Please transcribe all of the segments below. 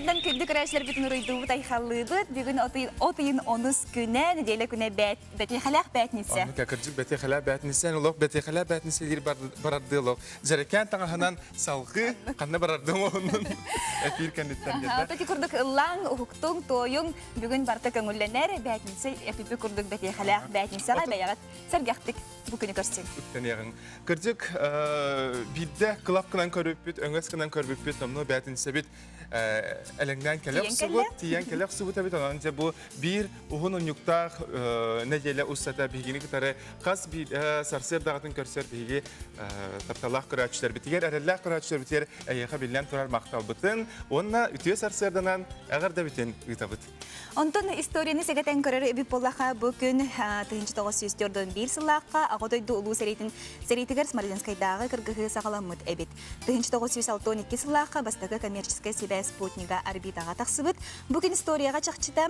сарсыардан күндү көрөөччүлэрбитин уруйдуубут, айхаллыыбыт. Бүгүн от ыйын онус күнэ, нэдиэлэ күнэ бэтиэхэлээх бээтиниссэ. Оннук кырдьык бэтиэхэлээх бээтиниссэ, олох бэтиэхэлээх бээтиниссэ диир барардыы олох. Дьэрэкээн таҥаһынан салгыы ханна барардым оннун эфир кэнниттэн диэтэ. Ити курдук ыллаҥ, уһуктуҥ, туойуҥ бүгүн барыта көҥүллэнэр. Бээтиниссэ эпипи курдук бэтиэхэлээх бээтиниссэҕэ бэйэҕит сэргэхтик бу күнү көрсүҥ. Үктэниэҕиҥ. Кырдьык, биирдэ кылап гынан көрбүппүт, өҥөс гынан көрбүппүт, номнуо бээтинсэбит элэҥнээн кэлэ охсубут, тиийэн кэлэ охсубут эбит. Онон дьэ бу биир уһун унньуктаах нэдиэлэ устата биһигини кытары хас биир сарсыардаҕытын көрсөр биһиги тапталлаах көрөөччүлэрбитигэр, эрэллээх көрөөччүлэрбитигэр эйиэхэ биллэн турар махталбытын уонна үтүө сарсыарданан эҕэрдэбитин ыытабыт. Онтон историяны сэгэтэн көрөр эбит буоллахха, бу күн 1941 сыллаахха Аҕа дойду Улуу сэриитин сэриитигэр Смоленскайдааҕы кыргыһыы саҕаламмыт эбит. 1962 сыллаахха бастакы коммерческай сибээс спутнига орбитаҕа тахсыбыт. Бу күн историяҕа чахчыта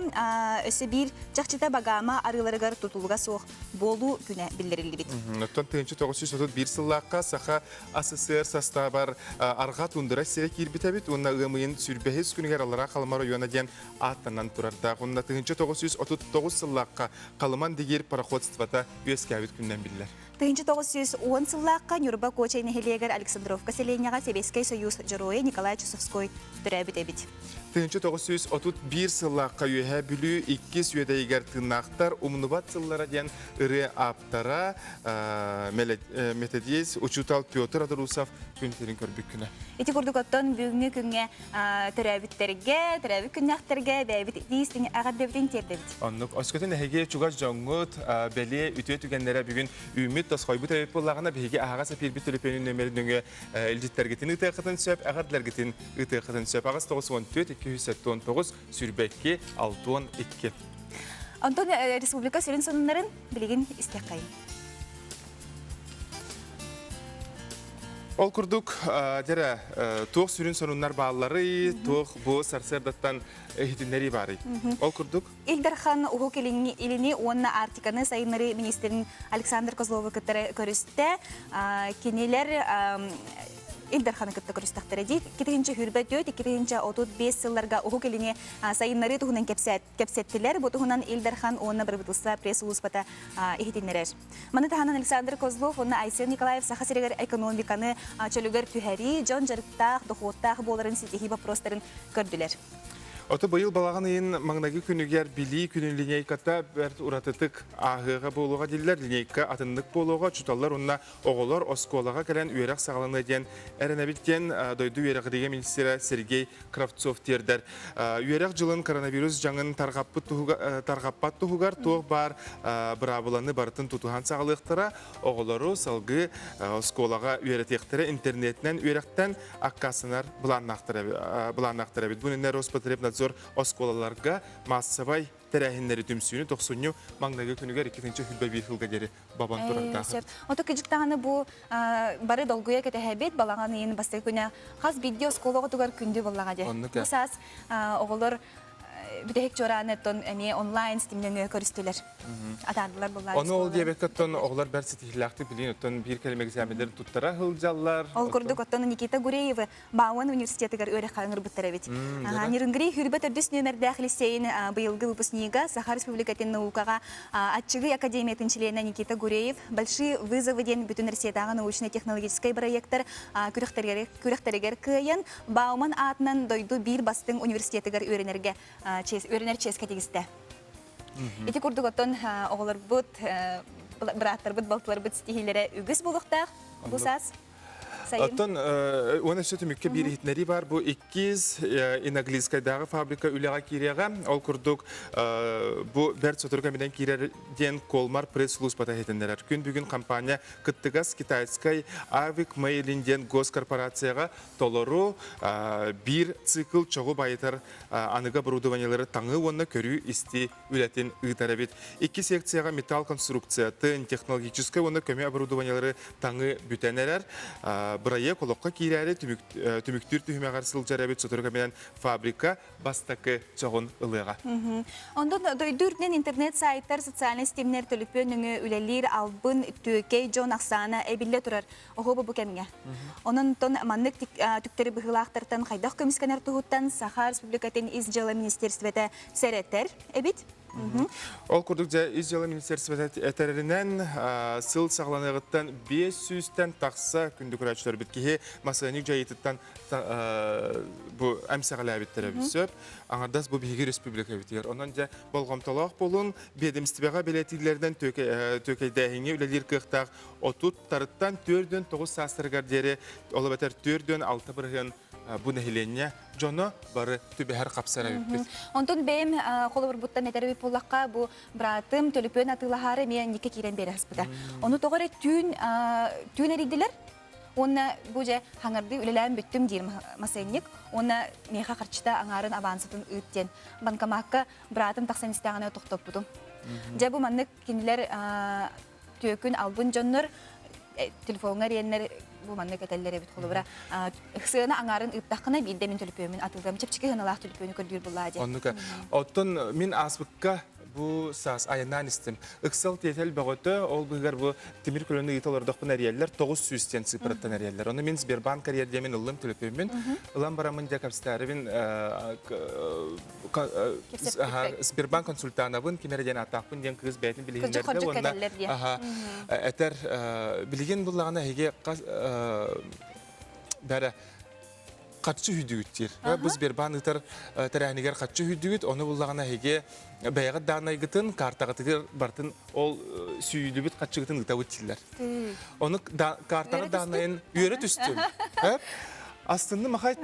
өссө биир чахчыта Багама арыыларыгар тутулуга суох буолуу күнэ биллэриллибит. Оттон 1931 сыллаахха Саха АССР састаабар Арҕаа Тундра сирэ киирбит эбит уонна ыам ыйын сүүрбэһис күнүгэр Аллараа Халыма оройуона диэн ааттанан турардаах. Уонна 1939 сыллаахха Халыман дигиир пароходствота үөскээбит күнүнэн биллэр. 1910 сыллаахха Ньурба Куочай нэһилиэгэр Александровка сэлиэнньэҕэ Сэбиэскэй Союз Дьоруойа Николай Чусовской төрөөбүт эбит. 1931 сыллаахха Үөһээ Бүлүү иккис үөдэйигэр тыыннаахтар умнубат сыллара диэн ырыа ааптара методист учуутал Петр Адрусов күн сирин көрбүт күнэ. Ити курдук оттон бүгүҥҥү күҥҥэ төрөөбүттэргэ, төрөөбүт күннээхтэргэ бэйэбит итии эҕэрдэбитин тиэрдэбит. Оннук. Өскөтүн эһиги чугас дьоҥҥут бэлиэ үтүө түгэннэрэ бүгүн үүммүт, тосхойбут эбит буоллаҕына, биһиги аһаҕас эпиирбит төлөпүөнүн нөмерин нөҥүө илдьиттэргитин ыытыаххытын сөп, эҕэрдэлэргитин ыытыаххытын сөп. 894 279 22 62. Онтон республика сүрүн сонуннарын билигин истиэххэйин. Ол курдук, дьэрэ, туох сүрүн сонуннар баалларый, туох бу сарсыардаттан иһитиннэрии баарый? Ол курдук? Ил Дархан Уһук Илини уонна Арктиканы сайыннарыы министрин Александр Козловы кытары көрүстэ. Кинилэр Ил Дарханы кытта көрүстэхтэрэ дии. 2024 2035 сылларга Уһук Илини сайыннарыы туһунан кэпсэттилэр. Бу туһунан Ил Дархан уонна бырабыыталыстыба пресс-сулууспата иһитиннэрэр. Маны таһынан Александр Козлов уонна Айсен Николаев Саха сиригэр экономиканы чөлүгэр түһэрии, дьон дьарыктаах, дохуоттаах буоларын ситиһии боппуруостарын көрдүлэр. Ото быйыл балаҕан ыйын маҥнайгы күнүгэр Билии күнүн линейката бэрт уратытык ааһыаҕа буолуоҕа дииллэр. Линейка атыннык буолуоҕа, учууталлар уонна оҕолор оскуолаҕа кэлэн үөрэх саҕаланыа диэн эрэнэбит диэн дойду үөрэҕириигэ министрэ Сергей Кравцов тиэрдэр. Үөрэх дьылын коронавирус дьаҥын тарҕаппат туһугар туох баар быраабыланы барытын тутуһан саҕалыахтара, оҕолору салгыы оскуолаҕа үөрэтиэхтэрэ, интернетинэн үөрэхтэн аккаастанар былааннаахтар эбит. Бу иннинэ Роспотребнадзор оскуолаларга маассабай тэрээһиннэри түмсүүнү тохсунньу маҥнайгы күнүгэр 221 сылга диэри бабан турардаах. Сөп. Ото кыдьык даҕаны бу бары долгуйа кэтэһэбит, балаҕан ыйын бастакы күнэ хас биирдии оскуола оҕотугар күндү буоллаҕа дии. Бу саас оҕолор бүтэһик чуорааны оттон эмиэ онлайн стимнөҥүө көрүстүлэр. Атаардылар буллар. Ону ол диэбэккэ оттон оҕолор бэрт ситиһиилээхтик билигин оттон биир кэлим экзаменнарын туттара сылдьаллар. Ол курдук оттон Никита Гуреевы Бауман университетыгар үөрэххэ ыҥырбыттар эбит. Нерюнгри Хүрбэ төрдүс нүөмэрдээх лиссиэйин быйылгы выпускнига Саха Республикатын наукаҕа Аччыгый академиятын чилиэнэ Никита Гуреев «Большие вызовы» диэн бүтүн Россиятааҕы научнай-технологическай бырайыактар күрэхтэригэр кыайан, Бауман аатынан дойду биир бастыҥ университетыгар үөрэнэргэ үөрэнэр чиэскэ тигистэ. Ити курдук оттон оҕолорбут, бырааттарбыт, балтыларбыт ситиһиилэрэ үгүс буолуохтаах бу саас. Оттон уон өссө түмүккэ биир иһитиннэрии баар. Бу иккис Инаглийскайдааҕы фабрика үлэҕэ киириэҕэ. Ол курдук бу бэрт сотору кэминэн киирэр диэн Колмар пресс-службата иһитиннэрэр. Күн бүгүн компания кыттыгас китайскай Авик Мейлин диэн госкорпорацияҕа толору биир цикл чоҕу байытар аныгы оборудованиелары таҥыы уонна көрүү-истии үлэтин ыытар эбит. Икки секцияҕа металл конструкциятын, технологическай уонна көмө оборудованиелары таҥыы бүтэн эрэр. Бырайыак олоххо киирээри түмүктүүр түһүмэҕэр сылдьар эбит сотору кэминэн фабрика бастакы чоҕун ылыаҕа. Онтон дойду үрдүнэн интернет сайтар, социальнай ситимнэр төлөпүөн өҥө үлэлиир албын, түөкэй дьон ахсаана эбиллэ турар. Оһуоба бу кэмҥэ. Онон маннык түктэри быһыылаахтартан хайдах көмүскэнэр туһуттан Саха Республикатын Ис дьыала министерствота сэрэтэр эбит. Ол курдук дьэ Ис дьыала министерствота этэринэн сыл саҕаланыаҕыттан 500-тэн тахса күндү көрөөччүлэрбит киһи масыанньык дьайыытыттан бу эмсэҕэлээбиттэрэ сөп. Аҥардас бу биһиги республикабытыгар. Онон дьэ болҕомтолоох буолун, биэдэмистибэҕэ бэлиэтииллэринэн түөкэйдээһиҥҥэ үлэлиир кыахтаах 30-тарыттан 49 саастарыгар диэри, ол эбэтэр 46% бу нэһилиэнньэ дьоно бары түбэһэр хапсар эбиппит. Онтон бэйэм холобурбуттан этэр эбит буоллахха, бу быраатым төлөпүөн атыылаһаары эмиэ инникке киирэн биэрэ сыспыта. Ону тоҕо эрэ түүн түүн эрийдилэр. Уонна бу дьэ хаҥардыы үлэлээн бүттүм диир масыанньык. Уонна миэхэ харчыта аҥаарын авансатын ыыт диэн банкомакка быраатым тахсан истэҕинэ тохтоппутум. Дьэ бу маннык кинилэр түөкүн албын дьоннор телефоҥҥа эриэннэр бу маннык этэллэр эбит холобура сыана аҥаарын ыыттаххына биирдэ мин төлөпүөммүн атыылыам чэпчэки сыаналаах төлөпүөнү көрдүүр буллаа диэн. Оннука. Оттон мин ааспыкка бу саас айаннаан истим. Ыксал тиэтэл бөҕөтө, ол быыһыгар бу тимир көлөнү ыыта олордохпун эрийэллэр, 900 диэн цифраттан эрийэллэр. Ону мин Сбербанк карьер диэмин ыллым төлөпүөммүн. Ылан бараммын дьэ кэпсэтээрибин Сбербанк консультанабын, ким эрэ диэн ааттаахпын диэн кыыс бэйэтин билиһиннэрдэ уонна этэр билигин буллаҕына эһиги бэрэ харчы үһүйдүгүт диир. Бу Сбербанк ыытар тэрээһинигэр харчы үһүйдүгүт, ону буллаҕына эһиги бэйэҕит даанайгытын, картаҕытыгар бартын ол сүүйүлүбүт харчыгытын ыытабыт дииллэр. Ону картаҕыт даанайын үөрэ түстүм. Астынным ахай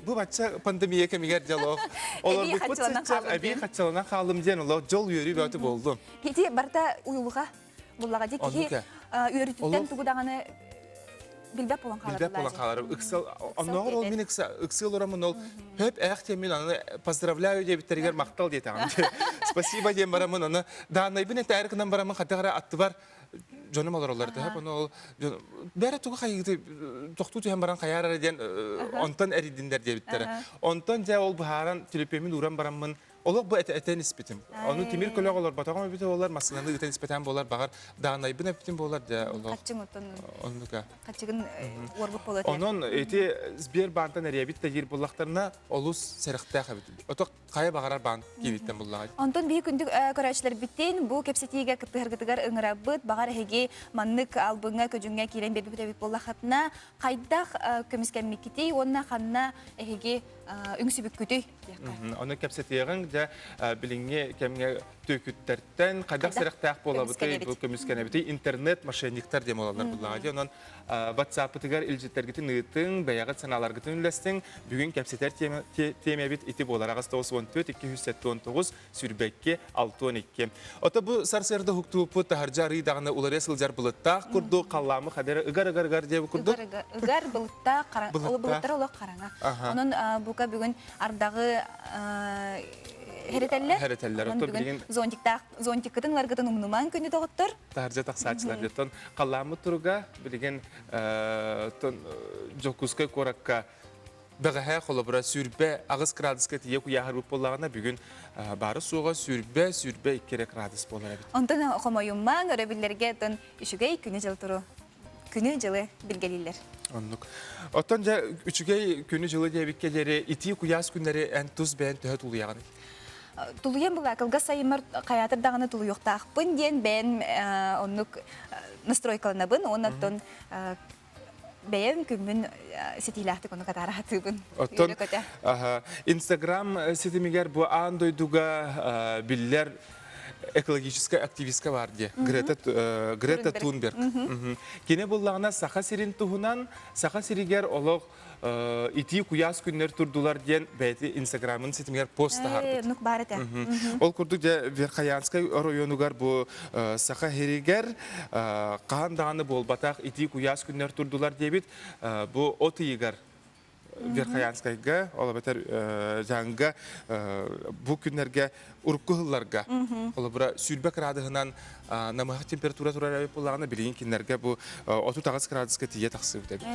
бу бачча пандемия кэмигэр дьолох олорбуппут сыччах эбии хаччаланан хааллым диэн олох дьол үөрүү бөҕөтө буоллум. Ити барыта уйулҕа буллаҕа дии киһи үөрүүтүттэн тугу даҕаны билбэт буолан хаалар. Билбэт буолан хаалар. Ыксал оннооҕор ол мин ыксал олороммун ол хөп ээх диэн мин аны поздравляю диэбиттэригэр махтал диэтэҕим. Спасибо диэн бараммын аны дааннайбын этээри гынан бараммын хатык эрэ аттыбар дьонум олороллор төһөп ону ол бэрэ тугу хайыгыты тохтуу түһэн баран хайаар эрэ диэн онтон эрийдиннэр диэбиттэрэ. Онтон дьэ ол быһааран төлөпүөммүн ууран бараммын Олох бу этэн испитим. Ону тимир көлөҕө олорботоҕум эбитэ буолар, массыынаны ыытан испэтэн буолар, баҕар даанайбын эппитим буолар дьэ олох. Хаччыҥ оттон Оннука. хаччыгын уорбут буолуо Онон ити Сбербаантан эрийэбит да диир буоллахтарына олус сэрэхтээх эбит. Ото хайа баҕарар баан киириттэн буллаҕай. Онтон биһи күндү көрөөччүлэрбитин бу кэпсэтиигэ кыттыһаргытыгар ыҥырабыт. Баҕар эһиги маннык албыҥҥа көдьүҥҥэ киирэн биэрбит эбит буоллаххытына, хайдах көмүскэммиккитий уонна ханна эһиги үҥсүбүккүтүй? Ону кэпсэтиэҕиҥ дьэ билиҥҥи кэмҥэ түөкүттэртэн хайдах сэрэхтээх буолабытый, бу көмүскэнэбитий, интернет мошенниктар диэн буолаллар буллаҕа дии. Онон WhatsApp-ытыгар илдьиттэргитин ыытыҥ, бэйэҕит санааларгытын үллэстиҥ. Бүгүн кэпсэтэр тиэмэбит ити буолар. Аҕыс 94 279 22 62. Ото бу сарсыарда уһуктууппут таһырдьа арыы даҕаны уларыйа сылдьар былыттаах курдук халлаамы хадары ыгар-ыгар-ыгар диэбит курдук. Ыгар былыттаах, былыттар олох хараҥа. Онон бука бүгүн ардаҕы хэрэтэллэр. Хэрэтэллэр. Онон бүгүн зонтиктаах зонтиккытын ыларгытын умнумаҥ күнү доҕоттор. Таһырдьа тахсааччылар диттон халлааммыт туруга билигин Дьокуускай куоракка Бэҕэһээ холобура 28 градуска тиийэ куйааһырбыт буоллаҕына, бүгүн баара-суоҕа 20-22 эрэ градус буолар эбит. Онтон хомойуммаҥ, өрөбүллэргэ оттон үчүгэй күнү-дьыл туру күнү-дьылы билгэлииллэр. Оннук. Оттон дьэ үчүгэй күнү-дьылы диэбиккэ диэри итии куйаас күннэри эн тус бэйэн төһө тулуйаҕыный? Тулуйан була кылгас сайыммар хайаатар даҕаны тулуйуохтаахпын диэн бэйэм оннук настройкаланабын уонна оттон бэйэм күммүн ситиилээхтик ону катаара сатыыбын. Оттон Инстаграм ситимигэр бу аан дойдуга биллэр экологическай активистка бар дии Грета Грета Тунберг. Кини буллаҕына Саха сирин туһунан Саха сиригэр олох итии куйаас күннэр турдулар диэн бэйэти Инстаграмын ситимигэр пост таһаарбыт. Нук баар этэ. Ол курдук дьэ Верхоянскай оройуонугар бу Саха сиригэр хаһан даҕаны буолбатах итии куйаас күннэр турдулар диэбит. Бу от ыйыгар. Верхоянскайга, ол эбэтэр Дьааҥыга бу күннэргэ урукку сылларга холобура сүүрбэ кыраадыһынан намыһах температура турар эбит буоллаҕына билигин кинилэргэ бу 38 градуска тиийэ тахсыбыт эбит.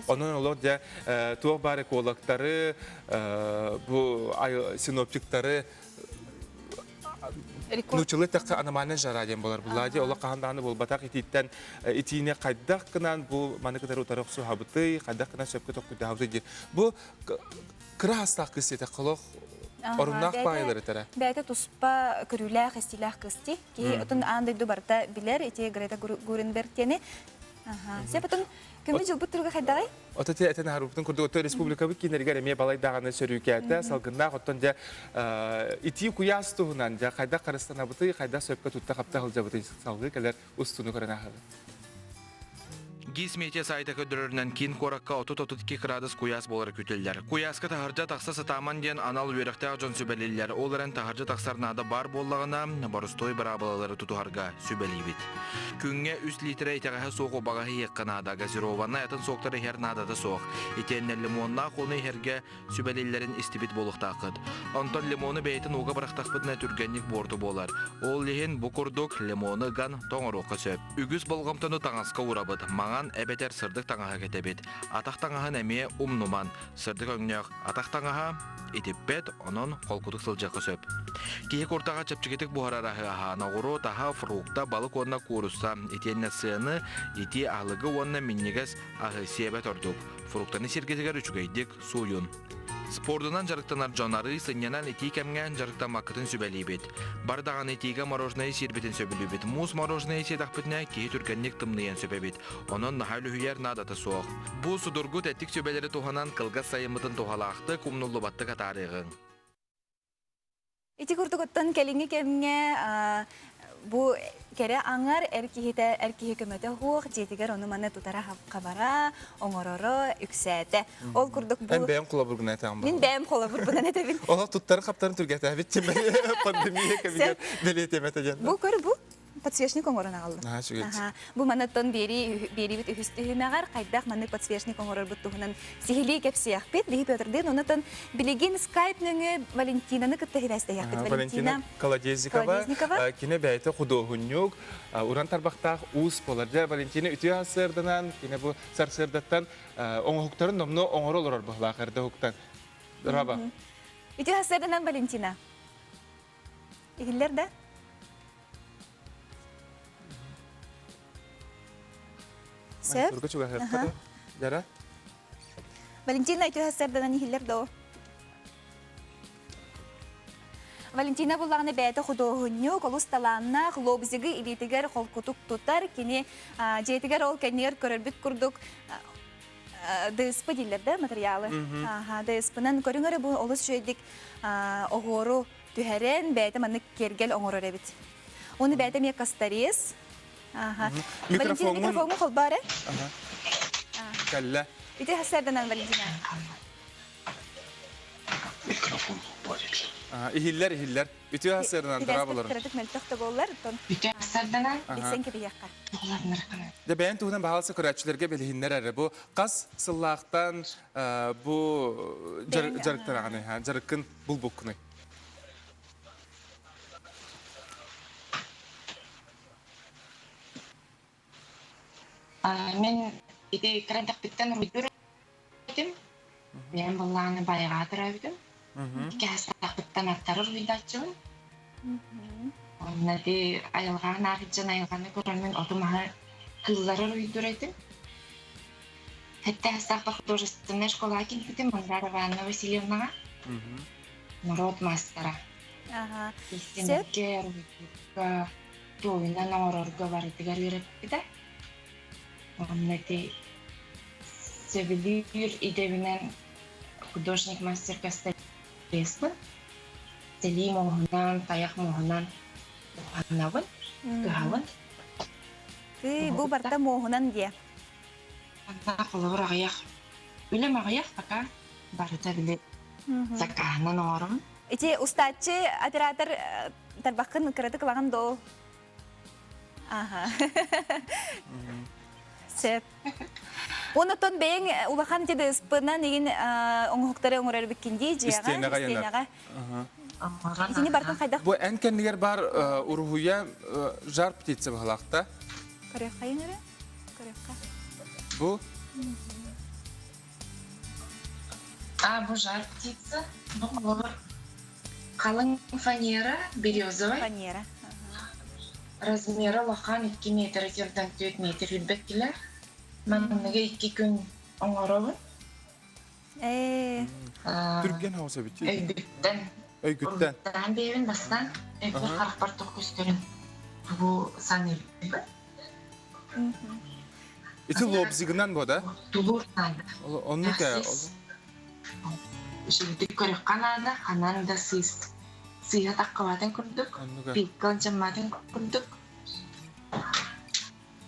Онон олох дьэ туох баар экологтары, бу синоптиктары нууччалыы эттэххэ аномальная жара диэн буолар булла дии олох хаһан даҕаны буолбатах итииттэн итиини хайдах гынан бу маны кытары утары охсуһабытый хайдах гынан сөпкө токкуйдаабытый диэн бу кыра астаах кыыс диэтэххэ олох оруннаах баайылар этэрэ бэйэтэ туспа көрүүлээх истиилээх кыыс дии киһи отун аан дойду барыта билэр ити Грета Гуренберг диэни Сөп отун көмө дьылбыт туруга хайдаҕый Ото те этэн аһарбытын курдук ото республикабыт кииннэригэр эмиэ балай даҕаны сөрүүкээтэ салгыннаах оттон дьэ итии куйаас туһунан дьэ хайдах харыстанабытый хайдах сөпкө тутта-хапта сылдьабытый салгыы кэлэр устуну көрөн ааһабыт. ГИС Метео сайта көрдөрөрүнэн киин куоракка 30-32 кыраадыс куйаас буолара күүтүллэр. Куйааска таһырдьа тахса сатааман диэн анал үөрэхтээх дьон сүбэлииллэр. Ол эрэн таһырдьа тахсар наада баар буоллаҕына, боростуой быраабылалары тутуһарга сүбэлиибит. Күҥҥэ үс литрэ итэҕэһэ суох убаҕаһы иһиэххэ наада, газированнай атын суоктары иһэр наадата суох. Итиэннэ лимоннаах ууну иһэргэ сүбэлииллэрин истибит буолуохтааххыт. Онтон лимону бэйэтин ууга бырахтахпытына түргэнник буорту буолар. Ол иһин бу курдук лимону ыган тоҥоруохха сөп. Үгүс болҕомтону таҥаска уурабыт, маҥан эбэтэр сырдык таҥаһы кэтэбит. Атах таҥаһын эмиэ умнуман. Сырдык өҥнөөх атах таҥаһа итиппэт, онон холкутук сылдьыахха сөп. Киһи куртаҕа чэпчэкитик буһарар аһы аһаан, оҕуруот аһа, фрукта, балык уонна куурусса, итиэннэ сыаны, итии аһылыгы уонна минньигэс аһы сиэбэт ордук. Фруктаны сиргитигэр үчүгэйдик сууйун. Спордунан дьарыктанар дьон арыы сынньанан итии кэмҥэ дьарыктаммаккытын сүбэлиибит. Бары даҕаны итиигэ мороженайы сиирбитин сөбүлүүбүт. Муус мороженайы сиэтэхпитинэ киһи түргэнник тымныйан сөп эбит. Онон наһаа үлүһүйэр наадата суох. Бу судургу тэттик сүбэлэри туһанан кылгас сайыммытын туһалаахтык, умнуллубаттык атаарыаҕыҥ. Ити курдук оттон кэлиҥҥи кэмҥэ бу кэрэ аҥар эр киһитэ эр киһи көмөтө суох дьиэтигэр ону-маны тутара хабара, оҥороро үксээтэ. Ол курдук бу Эн бэйэм холобургунан этэҕин Мин бэйэм холобурбунан этэбин. Олох туттарын хаптарын түргэтээбит пандемия кэмигэр бэлиэтиэм этэ диэн. Бу көр бу подсвечник оҥорон аҕаллым. Наһаа үчүгэй. Бу манаттан биэрии биэриибит үһүс түһүмэҕэр хайдах маннык подсвечник оҥорорбут туһунан сиһилии кэпсиэхпит. Биһи Петрдыын онотон билигин скайп нөҥүө Валентинаны кытта сибээстэһиэхпит. Валентина Колодезникова кини бэйэтэ худуоһунньук, уран тарбахтаах уус буолар. Дьэ, Валентина үтүө сарсыарданан, кини бу сарсыардаттан оҥоһуктарын номнуо оҥоро олорор быһылаах эрдэ уһуктан. Раба. Үтүө сарсыарданан, Валентина. Иһиллэр да? Сөп. Турга чугаһыахха да. Дара. Валентина үтүө сарданан иһиллэр доо. Валентина буллаҕына бэйэтэ худуоһунньук, олус талааннаах, лобзигы илиитигэр холкутук тутар. Кини дьиэтигэр ол кэннигэр көрөрбүт курдук ДСП дииллэр да материалы. ДСП-нан көрүҥ эрэ бу олус үчүгэйдик оһуору түһэрэн бэйэтэ маннык киэргэл оҥорор эбит. Уну бэйэтэ эмиэ косторез. Валентина микрофоҥҥун холбоо эрэ. Кэллэ. Ити сарданан Валентина. Микрофон холбоо Иһиллэр, иһиллэр. Үтүө сарданан дара болорун. Кыратык мөлтөх да буоллар, оттон Үтүө сарданан. Билсэн кэбиһиэххэ. Дьэ бэйэн туһунан баһаалыста көрөөччүлэргэ билиһиннэр эрэ. Бу хас сыллаахтан бу дьарыктараҕыный, дьарыккын булбуккунуй? Мин ити кыра эрдэхпиттэн уруйдуур этим. Бэйэм былааны байҕаа төрөөбүтүм. Икки саастаахпыттан аттары уруйдааччыбын. Онно ити айылҕаҕа наарыйдьан айылҕаны көрөммүн оту-маһы кыыллары уруйдуур этим. Сэттэ саастаахпар художественнай школаҕа киирбитим Мандара Ивановна Васильевнаҕа. Норуот маастара. Истинэргэ, уруйдуурга, туойунан оҥорорго барытыгар үөрэппитэ. Онно ити сөбүлүүр идэбинэн художник-мастер косторезпын. Сэлии муоһунан, тайах муоһунан уханабын, кыһабын. Тыы, бу барыта муоһунан диэ. Манна холобур аҕыйах. Үлэм аҕыйах пока барыта били сакааһынан оҥоробун. Ити устааччы оператор тарбаххын кыратык ылаҕын доо? Аха. Сөп. Онотон бэйэҥ улахан ТДСП-нан игин оҥоһуктары оҥорор эбиккин дии дьиэҕэ, Истиэнэҕэ ыйанар. истиэнэҕэ. Итини бартын хайдах Бу эн кэннигэр баар уруһуйа жар птица быһалаахта. Көрүөххэйин эрэ? Көрүөххэ. Бу А, бу жар птица. Бу холобур халыҥ фанера, березовай. Фанера. Размера улахан 2 метр сирдэн 4 метр үрбэттилэр. Манныгы 2 күн оҥоробун. Ээ. Түргэн хаус эбит. Өйгүттэн. Өйгүттэн. Урутаан бэйэбин бастаан өйбөр харахпар туох көстөрүн тугу саныырбын. Ити лобзигынан бу да? Тулуур наада. Оннук ээ. Үчүгэйдик көрүөххэ наада, ханан да сыыс сыыһа таххыбатын курдук, пиккан чамматын курдук.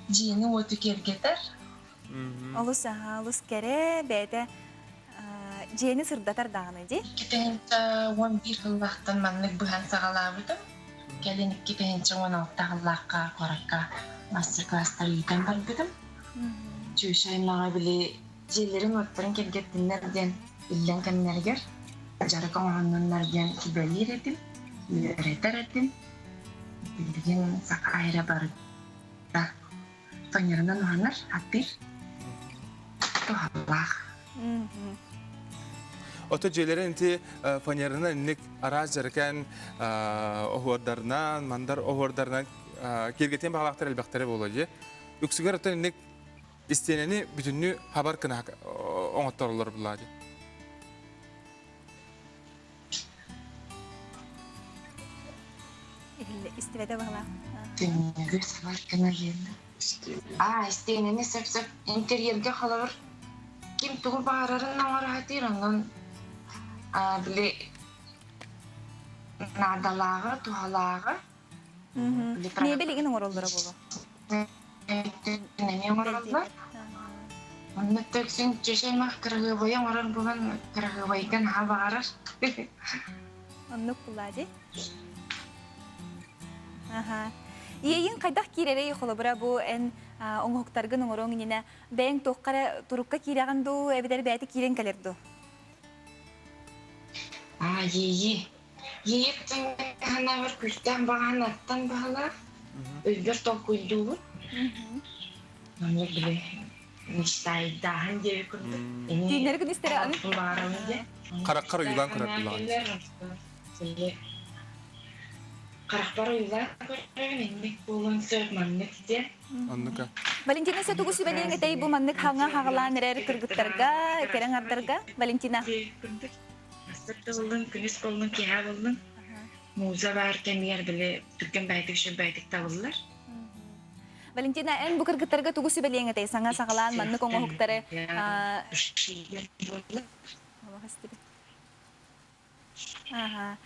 Дьиэни уоту киэргэтэр. Олус аха, олус кэрэ, бэйэтэ дьиэни сырдатар даҕаны дии. 2011 сыллаахтан маннык быһан саҕалаабытым. Кэлин 2016 сыллаахха куоракка мастер-класстар ыытан барбытым. Чүөчэ аймаҕа били дьиэлэрин-уоттарын кэргэттиннэр диэн иллэҥ кэмнэригэр дьарык оҥоһуннуннар диэн сүбэлиир этим, үөрэтэр этим. Билигин саха айра барыта фанеранан уһанар, атыыр туһалаах. Ото дьиэлэрин ити фанеранан инник араас дьарыкан оһуордарынан, мандар оһуордарынан киэргэтиэн баҕалаахтар элбэхтэрэ буолуо дии. Үксүгэр оттон инник истиэнэни бүтүннүү хабар гына оҥоттороллор булаа дии. Истибэтэ баҕалаах. Түннүгү сабар гына диэн. Аа, истиэнэни сөп-сөп интерьергэ холобур ким тугу баҕарарын оҥоро сатыыр, онон били наадалааҕы, туһалааҕы Мебель игин оҥороллоро буолуо. Эмиэ оҥороллор. Онно төксүн чөчөймөх кыраһыабайы оҥорор буолан кыраһыабайга наһаа баҕарар. Оннук булаа дии. Аха. Иэйиҥ хайдах киирэрий холобура бу эн оҥоһуктаргын оҥоруоҥ иннинэ бэйэҥ туохха эрэ турукка киирэҕин дуу эбэтэр бэйэтэ киирэн кэлэр дуу? Аа, иэйии. Иэйик санаабар күүстээх баҕаһын аттан баһылаах, өйбөр толкуйдуубун. Онно били мечтайдааһын диэби курдук. Түүннэри күнүстэри аны баарабын диэн. Хараххар уйулаан көрөр булаҕын. Харахпар уйулаан көрөбүн инник буолуон сөп маннык диэн. Оннука. Валентина сэ тугу сүбэлиэҥ этэй бу маннык хаҥа хаҕалаан эрэр кыргыттарга, кэрэҥ ардарга? Валентина. Астык да буллун, күнүс буоллун, киэһэ буоллун. Муза баар кэмигэр били түргэн баайдык, үчүгэй табыллар. Валентина, эн бу кыргыттарга тугу сүбэлиэҥ этэй? Саҥа саҕалаан маннык оҥоһуктары Аха.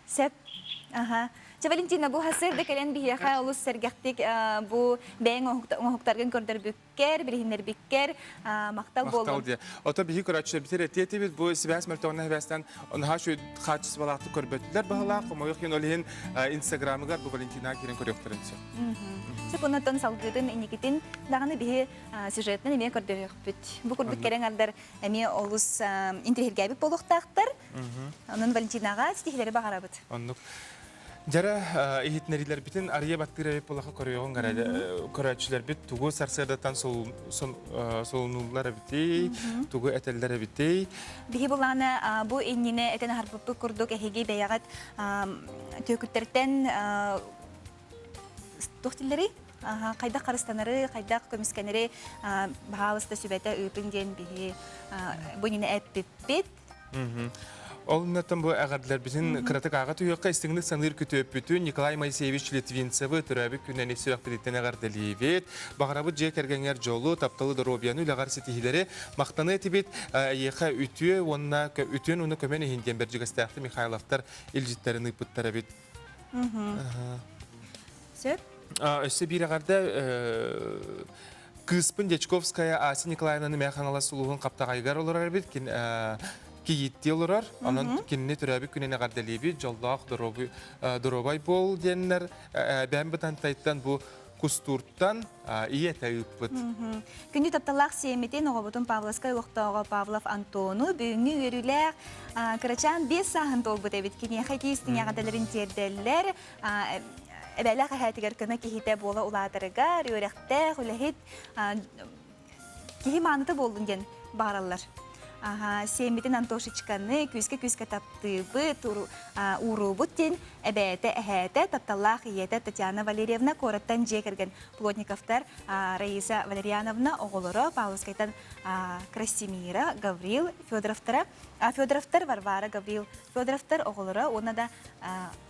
Сөп. Аха. Чэ, Валентина, бу сарсыарда кэлэн биһиэхэ олус сэргэхтик бу бэйэҥ оҥоһуктаргын көрдөрбүт кэр, билиһиннэрбиккэр махтал буоллун. Махтал диэ. Ото биһи көрөөччүлэрбитигэр этиэ этибит, бу сибээс мөлтөҕүнэ сибээстэн наһаа үчүгэй хаачыстыбалаахтык көрбөттүлэр баһылаах, хомойуох иһин ол иһин Инстаграмыгар бу Валентина киирэн көрүөхтэрин сөп. Сөп оннуттан салгыытын инникитин даҕаны биһи сюжетынан эмиэ көрдөрүөхпүт. Бу курдук кэрэҥ ардар эмиэ олус интириэһиргээбит буолуохтаахтар. Онон Валентинаҕа ситиһиилэри баҕарабыт. Оннук. Дьэрэ иһитиннэриилэрбитин арыйа баттыыр эбит буоллахха көрүөҕүҥ эрэ көрөөччүлэрбит тугу сарсыардаттан солунууллар эбитий, тугу этэллэр эбитий. Биһи булаана бу иннинэ этэн аһарбыппыт курдук эһиги бэйэҕит түөкүттэртэн туох дииллэрий? Хайдах харыстанары, хайдах көмүскэнэри баһаалыста сүбэтэ ыытыҥ диэн биһи бу иннинэ эппиппит. Ол иннаттан бу эҕэрдэлэрбитин кыратык ааҕа түһүөххэ истиҥник саныыр күтүөппүтүн Николай Моисеевич Литвинцевы төрөөбүт күнүнэн ис сүрэхпититтэн эҕэрдэлиибит. Баҕарабыт дьиэ кэргэҥҥэр дьолу, тапталы, доруобуйаны, үлэҕэр ситиһиилэри махтаныа этибит. Эйиэхэ үтүө уонна үтүөн уонна көмөн иһин диэн Бэрдьигэстээхти Михайловтар илдьиттэрин ыыппыттар эбит. Сөп. Өссө биир эҕэрдэ Кыыспын Дьячковская Ася Николаевнаны Мэҥэ Хаҥалас улууһун Хаптаҕайыгар олорор эбит. Кийииттии олорор. Онон кинини төрөөбүт күнүн эҕэрдэлиибит. Дьоллоох доруобай буол диэннэр бэйэм Бытантайтан бу Кустууртан ийэтэ ыыппыт. Күндү тапталлаах сиэммитин оҕобутун Павловскай олохтооҕо Павлов Антону бүгүҥҥү үөрүүлээх кырачаан биэс сааһын туолбут эбит. Киниэхэ итии эҕэрдэлэрин тиэрдэллэр. Эбээлээх эһээтигэр көмө киһитэ буола улаатарыгар, үөрэхтээх, үлэһит киһи мааныта буоллун диэн баҕараллар. Сиэммитин Антошечканы күүскэ-күүскэ таптыыбыт, ууруубут диэн эбээтэ, эһээтэ, тапталлаах ийэтэ Татьяна Валерьевна куораттан дьиэ кэргэн Плотниковтар Раиса Валерьяновна оҕолоро Павловскайтан Красимира, Гаврил Федоровтара, Федоровтар Варвара, Гаврил Федоровтар оҕолоро уонна да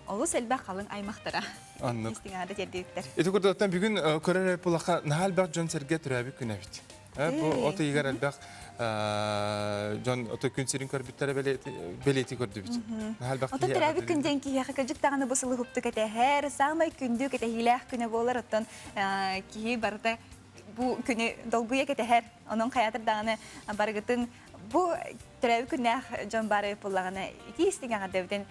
олус элбэх халыҥ аймахтара. Оннук. Истиҥ тиэрдибиттэр. Ити курдуктан бүгүн көрөр булаха наһаа элбэх дьон-сэргэ төрөөбүт күнэ эбит. Бу от ыйыгар элбэх дьон ото күн сирин көрбүттэрэ бэлиэти көрдүбүт. Наһаа элбэх Ото төрөөбүт күн диэн киһиэхэ кырдьык даҕаны бу сылы хуптук этэһэр, саамай күндү кэтэһиилээх күнэ буолар, оттон киһи барыта бу күнү долгуйа кэтэһэр. Онон хайаатар даҕаны барыгытын бу төрөөбүт күннээх дьон баар эбит буоллаҕына итии истиҥ эҕэрдэбитин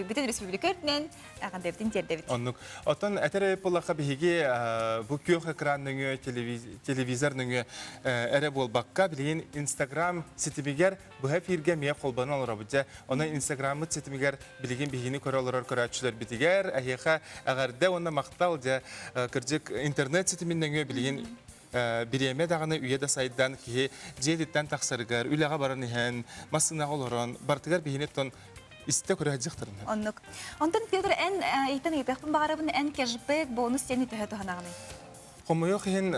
бүтүн республика үрдүнэн эҕэрдэбитин тиэрдэбит. Оннук. Оттон этэр эбит буоллахха биһиги бу күөх экран нөҥүө телевизор нөҥүө эрэ буолбакка билигин Инстаграм ситимигэр быһа эфиргэ эмиэ холбонон олоробут дьэ. Онон Инстаграммыт ситимигэр билигин биһигини көрө олорор көрөөччүлэрбитигэр эһиэхэ эҕэрдэ уонна махтал дьэ кырдьык интернет ситимин нөҥүө билигин бириэмэ даҕаны үйэ да сайдан киһи дьиэтиттэн тахсарыгар, үлэҕэ баран иһэн, массыынаҕа олорон, барытыгар биһини оттон истэ көрө сылдьыахтарын. Оннук. Онтон Петр, эн ыйтан ыйытыахпын баҕарабын, эн кэшбэк, бонус диэни төһө туһанаҕыный? Хомойуох иһин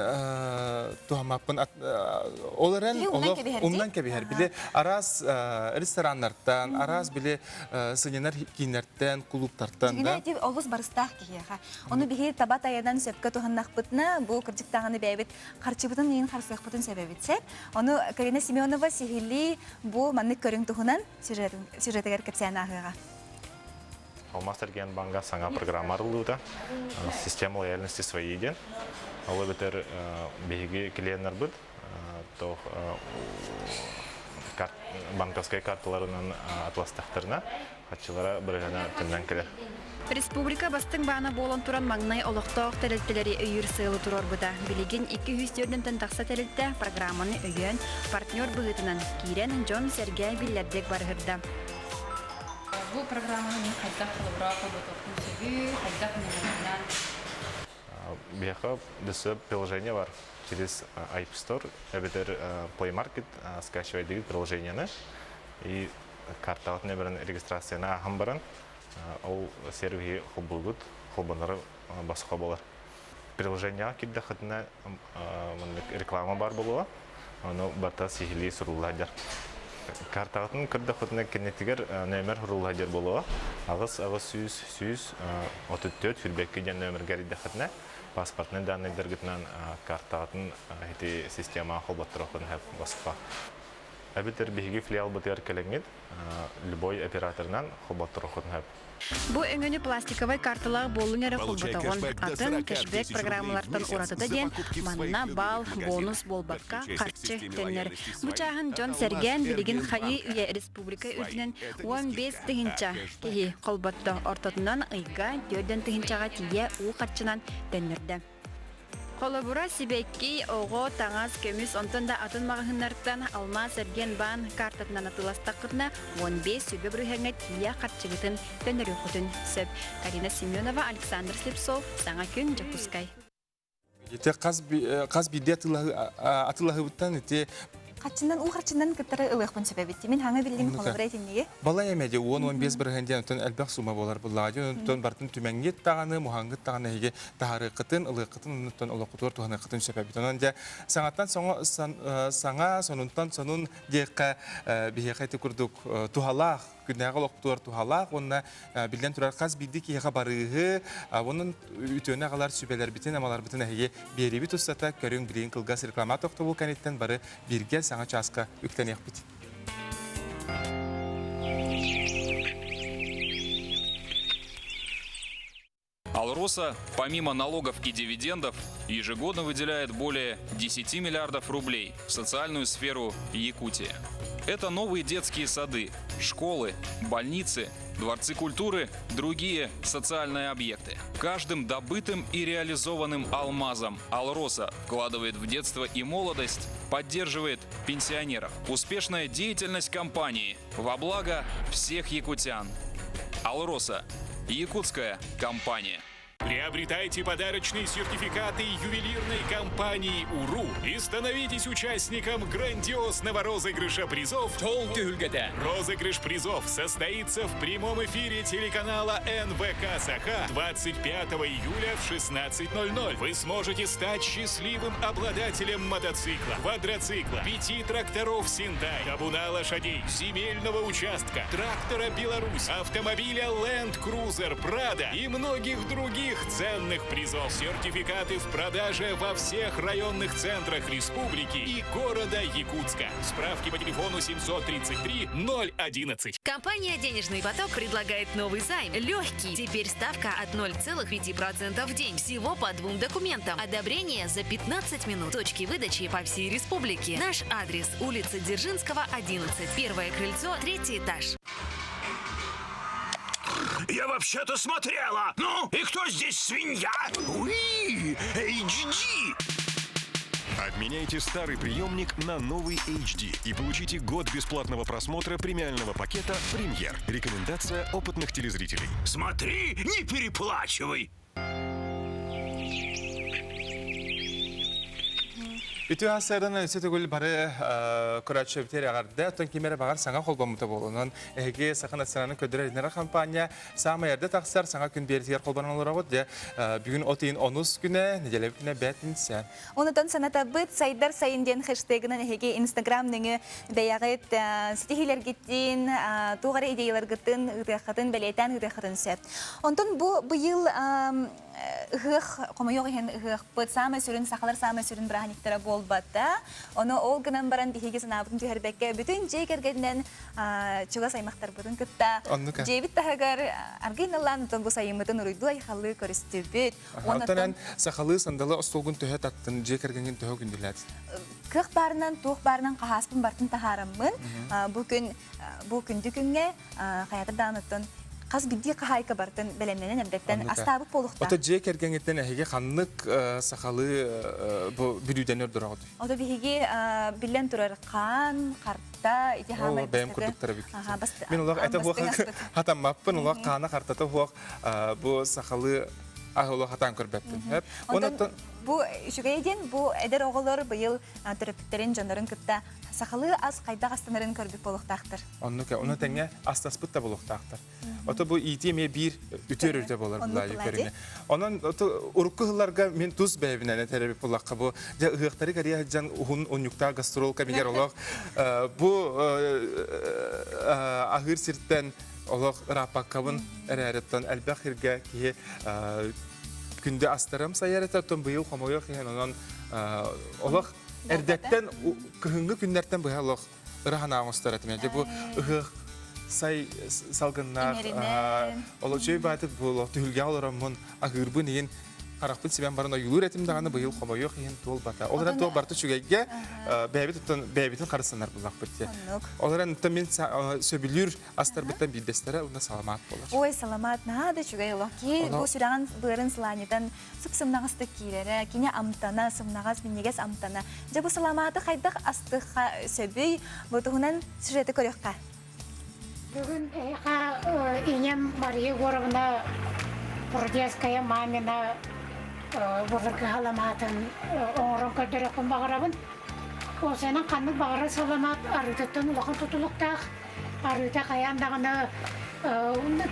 туһаммаппын. Ол эрэн олох умнан кэбиһэр. Били араас рестораннартан, араас били сынньанар кииннэртэн, кулууптартан да. Дьиҥинэ олус барыстаах киһиэхэ. Ону биһи таба тайанан сөпкө туһаннахпытына, бу кырдьык даҕаны бэйэбит харчыбытын иһин харсыахпытын сөбөбүт сөп. Ону Карина Семенова сиһилии бу маннык көрүҥ туһунан сюжетыгар кэпсээн ааһыаҕа. Алмаз Эргиэнбанга саҥа программа арыллыбыта. Система лояльности своей диэн. Ол эбэтэр биһиги клиеннарбыт туох банковскай карталарынан атыластахтарына Хаччылара бырыһыана төннөн кэлэр. Республика бастыҥ баана буолан туран маҥнай олохтоох тэрилтэлэри өйүүр сыалы туруорбута. Билигин 204 тахса тэрилтэ программаны өйөөн, партнер быһыытынан киирэн, дьон-сэргэ биллэрдик барыһырда. Бу программаны мин хайдах холобура холботуохпун сөбүй, хайдах ньымаларынан? Биһиэхэ дөссө приложение бар. Через App Store эбэтэр Play Market скачивайдыгыт приложениены и картаҕыт нөмерин регистрацияны ааһан баран ол сервиһи холбуугут, холбонору босхо буолар. Приложениеҕа киирдэххитинэ маннык реклама баар буолуоҕа, ону барыта сиһилии сурулла сылдьар. Картаҕытын көрдөххүтүнэ кэннитигэр нөмер сурулла сылдьар буолуоҕа. 8 800 134 сүүрбэкки диэн нөмергэ эрийдэххитинэ паспортнай даннайдаргытынан картаҕытын ити системаҕа холботторуоххутун сөп босхо. Эбэтэр биһиги филиалбытыгар кэлэҥҥит любой операторынан холботторуоххутун сөп. Бу өҥөнү пластиковай карталаах буоллуҥ эрэ Получай холботоҕун. кэшбэк до Атын 40 кэшбэк тысяч рублей в программалартан месяц уратыта за диэн покупки в манна своих баал, любимых бонус магазинах. буолбакка Подключайся к харчы системе төннөр. лояльности Бу «Свои» чааһын от дьон Алмаз сэргээн билигин РГН хайыы банка. үйэ республика «Свои» үрдүнэн – это не 15 скидка, а тыһыынча киһи кэшбэк. холботто. Ортотунан ыйга 4 тыһыынчаҕа тиийэ уу харчынан төннөрдө. Холобура, сибэкки, оҕо, таҥас, көмүс, онтон да атын маҕаһыыннартан алмаас эргиэн баан картатынан атыыластаххытына, 15 сүбэ бырыһыаҥҥа тиийэ харчыгытын төннөрүөххүтүн сөп. Карина Семенова, Александр Слепцов, Саҥа күн, Дьокуускай. Ити хас биирдии атыылаһыыбыттан ити Харчынан, уу харчынан кыттары ылыахпын сөп эбит. Мин хаҥа биллим холобура итинниги. Балай эмэ дии 10-15 бырыһыан диэн оттон элбэх суума буолар буллаҕа дии. Онтон бартын түмэҥҥит даҕаны, муһаҥҥыт даҕаны эһиги таһаарыаххытын, ылыаххытын, оннуттан олоххутугар туһаныаххытын сөп эбит. Онон дьэ саҥаттан саҥа, сонунтан сонун диэххэ биһиэхэ ити курдук туһалаах, күннээҕи олохпутугар туһалаах уонна биллэн турар хас биирдии киһиэхэ барыыһы, онон үтүөнү аҕалар сүбэлэрбитин, амаларбытын эһиги биэриибит устата көрүҥ билигин кылгас реклама тохтобул кэнниттэн бары бииргэ саҥа чааска үктэниэхпит. Алроса. «Алроса» помимо налогов и дивидендов ежегодно выделяет более 10 миллиардов рублей в социальную сферу Якутии. Это новые детские сады, школы, больницы, дворцы культуры, другие социальные объекты. Каждым добытым и реализованным алмазом «Алроса» вкладывает в детство и молодость, поддерживает пенсионеров. Успешная деятельность компании во благо всех якутян. «Алроса» – якутская компания. Приобретайте подарочные сертификаты ювелирной компании «УРУ» и становитесь участником грандиозного розыгрыша призов Розыгрыш призов состоится в прямом эфире телеканала НВК «Саха» 25 июля в 16.00. Вы сможете стать счастливым обладателем мотоцикла, квадроцикла, пяти тракторов «Синтай», табуна лошадей, земельного участка, трактора «Беларусь», автомобиля «Ленд Крузер Прада» и многих других ценных призов. Сертификаты в продаже во всех районных центрах республики и города Якутска. Справки по телефону 733 011. Компания «Денежный поток» предлагает новый займ. Легкий. Теперь ставка от 0,5% в день. Всего по двум документам. Одобрение за 15 минут. Точки выдачи по всей республике. Наш адрес – улица Дзержинского, 11. Первое крыльцо, третий этаж. Я вообще-то смотрела! Ну, и кто здесь свинья? Уи! HD! Обменяйте старый приемник на новый HD и получите год бесплатного просмотра премиального пакета «Премьер». Рекомендация опытных телезрителей. Смотри, не переплачивай! Үтүө сарсыарданан өссө төгүл бары көрөөччүбүтүгэр эҕэрдэ, оттон ким эрэ баҕар саҥа холбоммута буолуо. Онон эһиги Саха национальнай көрдөрөр хампаанньа саамай эрдэ тахсар саҥа күн биэритигэр холбонон олороҕут. Дьэ, бүгүн от ыйын онус күнэ, нэдиэлэ күнэ бээтинсэ. Онутан санатабыт сайдар сайын диэн хэштегынан эһиги Инстаграм нөҥүө бэйэҕит ситиһиилэргитин, туох эрэ идеяларгытын ыытыаххытын, бэлиэтээн ыытыаххытын сөп. Онтон бу быйыл ыһыах, хомойуох иһин ыһыахпыт саамай сүрүн, сахалар саамай сүрүн бырааһынньыктара буолбата. Ону ол гынан баран биһиги санаабытын түһэрбэккэ бүтүн дьиэ кэргэнинэн чугас аймахтарбытын кытта дьиэбит таһыгар аргыый наллаан оттон бу сайыммытын уруйдуу айхаллыы көрүстүбүт. Оттон эн сахалыы сандалы остуолгун төһө таттын, дьиэ кэргэҥҥин төһө күндүлээтин? Кыах баарынан, туох баарынан хаһааспын бартын таһаараммын бу күн бу күндү күҥҥэ хайатыр даҕаны оттон хас биирдии хаһаайка барытын бэлэмнэнэн эрдэттэн астаабыт буолуохтаах. Ото дьиэ кэргэҥҥиттэн эһиги ханнык сахалыы бу бүлүүдэни ордороҕут? Ото биһиги биллэн турар хаан, харта, ити хаамай бэйэм курдуктара Мин олох этэ хуох хатаммаппын, олох хаана хартата хуох бу сахалыы аһы олох хатаан көрбөппүн. Онон бу үчүгэй диэн бу эдэр оҕолор быйыл төрөппүттэрин дьоннорун кытта сахалыы ас хайдах астанарын көрбүт буолуохтаахтар. Оннук, ону тэҥэ астаспыт да буолуохтаахтар. Ото бу иитии эмиэ биир үтүө өрүтэ буолар булаайы көрүҥэ. Онон урукку сылларга мин тус бэйэбинэн этэрэбит буллахха бу дьэ ыһыахтары кэрийэ сылдьан уһун унньуктаах гастрол кэмигэр олох бу аһыыр сиртэн олох ырааппаккабын эрээриттэн элбэх сиргэ киһи күндү астарым сайар этэ оттон быйыл хомойуох иһин онон олох эрдэттэн кыһыҥҥы күннэртэн быһа олох ыра санаа оҥостор этим. Дьэ бу ыһыах сай салгыннаах ол үчүгэй баатык бу түһүлгэҕэ олороммун аһыырбын иһин харахпын сибэн баран ойуулуур этим даҕаны быйыл хомойуох иһин туолбата. Ол эрэн туох барыта үчүгэйгэ бэйэбит оттон бэйэбитин харыстанар буллахпыт диye. Ол эрэн оттон мин сөбүлүүр астарбыттан биирдэстэрэ уонна саламаат буолар. Ой, саламаат наһаа да үчүгэй олох. Киһи бу сүрэҕин быарын сылаанньытан сып-сымнаҕастык киирэрэ, кини амтана, сымнаҕас, минньигэс амтана. Дьэ бу саламааты хайдах астыхха сөбүй? Бу туһунан сюжеты көрүөххэ. Бүгүн эһиэхэ ийэм Мария Егоровна Прудецкая мамина былыргы саламаатын оҥорон көрдөрүөхпүн баҕарабын. Ол сэнэн ханнык баҕарар саламаат арыытыттан улахан тутулуктаах. Арыыта хайаан даҕаны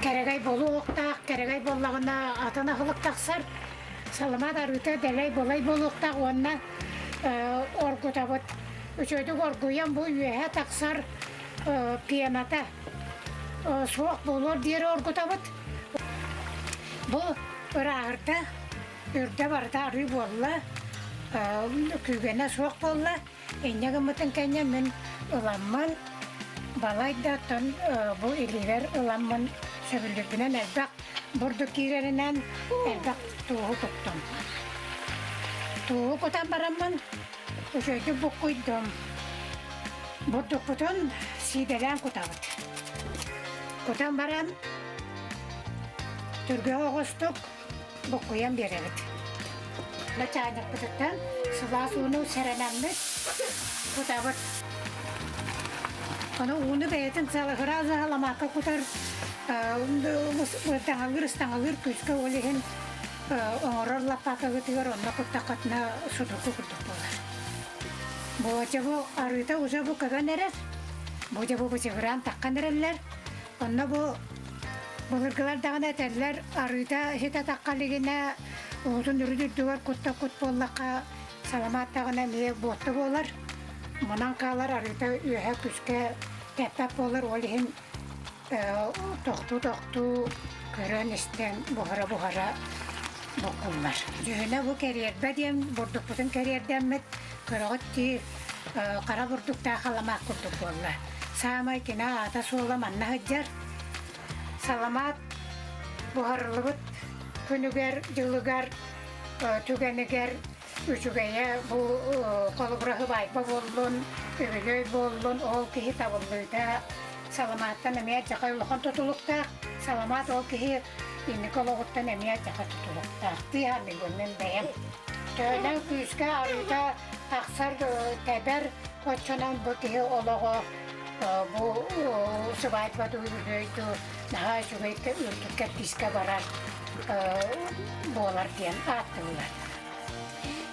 кэрэгэй буолуохтаах, кэрэгэй буоллаҕына атын аһылык тахсар. Саламаат арыыта дэлэй балай буолуохтаах уонна оргутабыт. Үчүгэйдик оргуйан бу үөһэ тахсар пената суох буолуор диэри оргутабыт. Бу ырааһырда, үрдэ барыта арыы буолла, күүгэнэ суох буолла. Инньэ гыммытын кэннэ мин ыламмын, балайда оттон бу илиибэр ыламмын сөбүлүүрбүнэн элбэх бурдук киирэринэн элбэх тууһу куттум. Тууһу кутан бараммын үчүгэйдик буккуйдум. Бурдукпутун сиидэлээн кутабыт. Кутан баран түргэ оҕустук буккуйан биэрэбит. Начальникпытыттан сылаас ууну сэрэнэммит кутабыт. Ону ууну бэйэтин сыалыһыра заһаламаакка кутар ыстаҥалыыр ыстаҥалыыр күүскэ ол иһин оҥорор лаппаакыгытыгар онно куттаххытына судургу курдук буолар. Бу дьэ бу арыыта уже бу көбөн эрэр. Бу дьэ бу бычыгыраан таххан эрэллэр. Онно бу былыргылар даҕаны этэллэр, арыыта иһит атахха илигинэ уутун үрүт үрдүгэр кутта кут буоллахха саламаат даҕаны эмиэ буотта буолар. Мунан хаалар арыыта үөһэ күскэ тэппэт буолар, ол иһин тохтуу-тохтуу көрөн-истэн буһара-буһара буккуллар. Дьүһүнэ бу кэриэрбэ диэн бурдукпутун кэриэрдэммит көрөҕүт дии хара бурдуктаах саламаат курдук буолла. Саамай кини аата-суола манна сылдьар. Саламаат буһарыллыбыт күнүгэр, дьылыгар, түгэнигэр үчүгэйэ бу холобура сыбаайба буоллун, үбүлүөй буоллун, ол киһи табыллыыта саламааттан эмиэ алдьархай улахан тутулуктаах. Саламаат ол киһи инники олоҕуттан эмиэ алдьархай тутулуктаах. Дии саныыбын мин бэйэм. Төһөнөн күүскэ арыыта тахсар тэбэр, оччонон бу киһи олоҕо бу сыбаайба дуу, үбүлүөй дуу наһаа үчүгэй үрдүк кэрдиискэ барар буолар диэн ааттыыллар.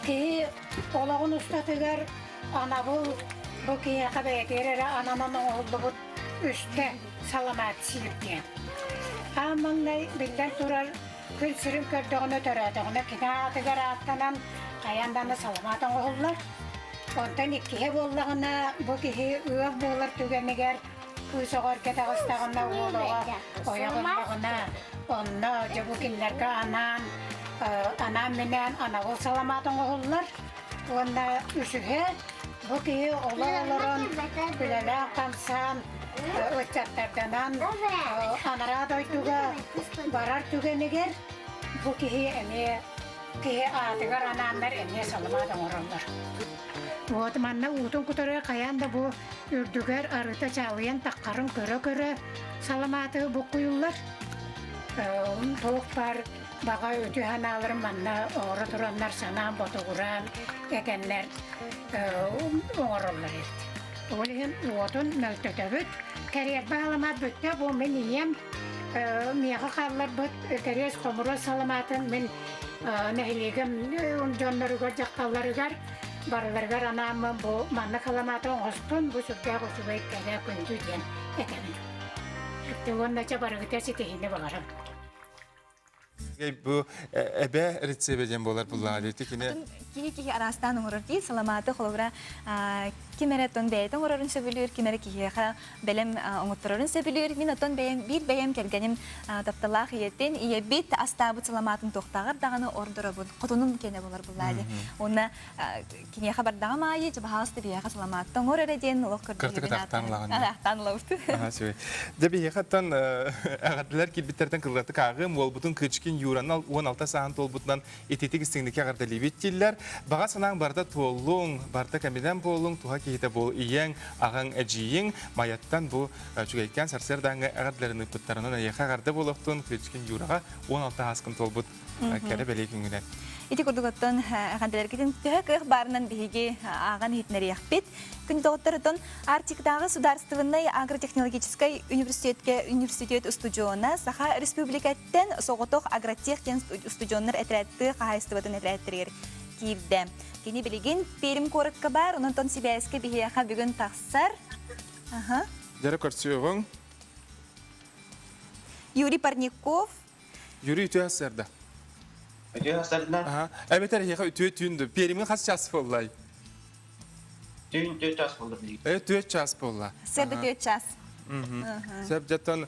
Киһи олоҕун устатыгар анабыл бу киһиэхэ бэйэтигэр эрэ ананан оҥоһуллубут үстэ саламаат сиир диэн. Аан маҥнай биллэн турар күн сирин көрдөҕүнэ төрөөтөҕүнэ кини аатыгар ааттанан хайаан даҕаны саламаат оҥоһуллар. Онтон иккиһэ буоллаҕына бу киһи ыал буолар түгэнигэр кыыс оҕо эргэ таҕыстаҕына уол оҕо ойох ыллаҕына онно дьэ бу кинилэргэ анаан анаан-минээн анабыл саламаат оҥоһуллар. Уонна үсүһэ бу киһи олох олорон үлэлээн-хамсаан ыччаттарданан анараа дойдуга барар түгэнигэр бу киһи эмиэ киһи аатыгар анааннар эмиэ саламаат оҥороллор. Вот манна уутун кутары хайаан да бу үрдүгэр арыта чаалыйан таххарын көрө-көрө саламааты буккуйуллар. Туох баар баҕа үтүө санааларын манна оҥоро тураннар санаан ботугураан этэннэр оҥороллор эбит. Ол иһин уотун мөлтөтөбүт. Кэриэрбэ саламаат бүттэ бу мин ийэм миэхэ хаалларбыт кэриэс хомуруос саламаатын мин нэһилиэгим дьонноругар, дьахталларыгар барыларыгар анааммын бу маннык саламааты оҥостун, бу сүрдээх үчүгэй кэрэ күндү диэн этэбин. Уонна чэ барыгыта ситиһиини баҕарабын. Бу эбэ рецебе диэн буолар буллаҕа диэти кини киһи киһи араастаан оҥорор дии саламааты холобура ким эрэ оттон бэйэтэ оҥорорун сөбүлүүр ким эрэ киһиэхэ бэлэм оҥотторорун сөбүлүүр мин оттон бэйэм биир бэйэм кэргэним тапталаах ийэтин ийэбит астаабыт саламаатын туохтааҕар даҕаны ордоробун хотунум киэнэ буолар буллаа дии уонна киниэхэ бардаҕым аайы дьабаһаалыста биһиэхэ саламаатта оҥор эрэ диэн олох Кыртык көрдөһүүбүн ахтаан ылабыт. Дьэ биһиэхэттэн эҕэрдэлэр киирбиттэртэн кылгатык ааҕыым уолбутун Кычкин Юраны 16 сааһын туолбутунан ититик истиҥник эҕэрдэлиибит дииллэр. Баҕа санааҥ барыта туоллуҥ, барыта кэминэн буоллуҥ, туһа киһитэ буол ийэҥ, аҕаҥ, эдьиийиҥ Майаттан бу үчүгэйкээн сарсыардааҥҥы эҕэрдэлэрин ыыппыттарынан эйиэхэ эҕэрдэ буолуохтун Кычкин Юраҕа 16 сааскын туолбут кэрэ бэлиэ күҥҥүнэн. Ити курдук оттон эҕэрдэлэргитин төһө кыах баарынан биһиги ааҕан иһитинэриэхпит. Күн доҕотторутун Арктикатааҕы судаарыстыбаннай агротехнологическай университетке университет устудьуона Саха Республикаттан соҕотох агротех диэн устудьуоннар этэрээттыы хаһаайыстыбатын этэрээттэригэр киирдэ. Кини билигин Пермь куоракка баар, онон сибээскэ биһиэхэ бүгүн тахсар. Аха. Дьэрэ көрсүөҕүҥ. Юрий Парников Юрий үтүө сарда. Үтүө сарда. Аха. Эбэтэр эһиэхэ үтүө түүн ду. Перимҥэ хас час буоллай? Түүн түөрт час буолла билигин. Э, түөрт час буолла. Сөп түөрт час. Сөп дьаттан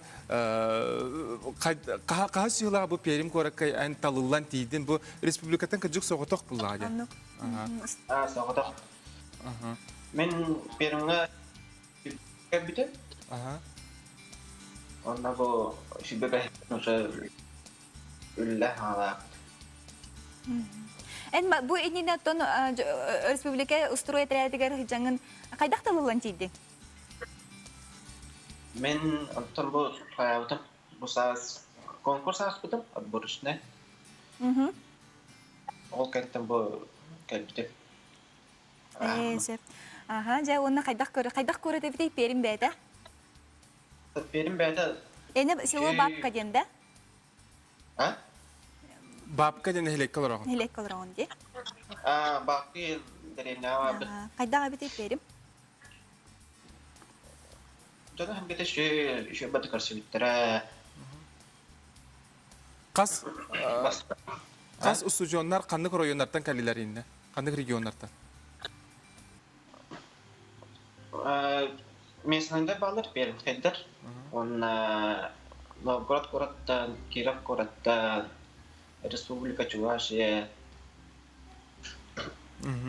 хаһа сыылаа бу Перим куоракка эн талыллан тиийдин бу республикаттан кырдьык соҕотох буллаа диэн. Аа, соҕотох. Мин Перимҥэ кэлбитим. Аха. Онно бу сүбэ бэһиттэн уже үллэ хаалаабыт. Эн бу иннинэ оттон республика устуруй этэрээтигэр дьаҥын хайдах талыллан тиийдиҥ? Мин оттон бу хайаабытым бу саас конкурс ааспытым отборочный. Ол кэнниттэн бу кэлбитим. Ээ, сөп. Аха, дьэ уонна хайдах көрө хайдах куорат эбитий Пермь бэйэтэ? Пермь бэйэтэ Эне село Бабка диэн да? А? Бабка диэн нэһилиэккэ олороҕун. Нэһилиэккэ олороҕун дии. А, Бабка дэриэбинэҕэ барбыт. Хайдах эбитий Пермь? Дьоно хэмгэтэ үчүгэй баты көрсүбүттэрэ. Хас хас устудьуоннар ханнык оройуоннартан кэллилэр иннэ? Ханнык регионнартан? Местныйдар бааллар, Пермскайдар. Уонна Новгород куораттан, Киров куораттан, Республика Чувашия.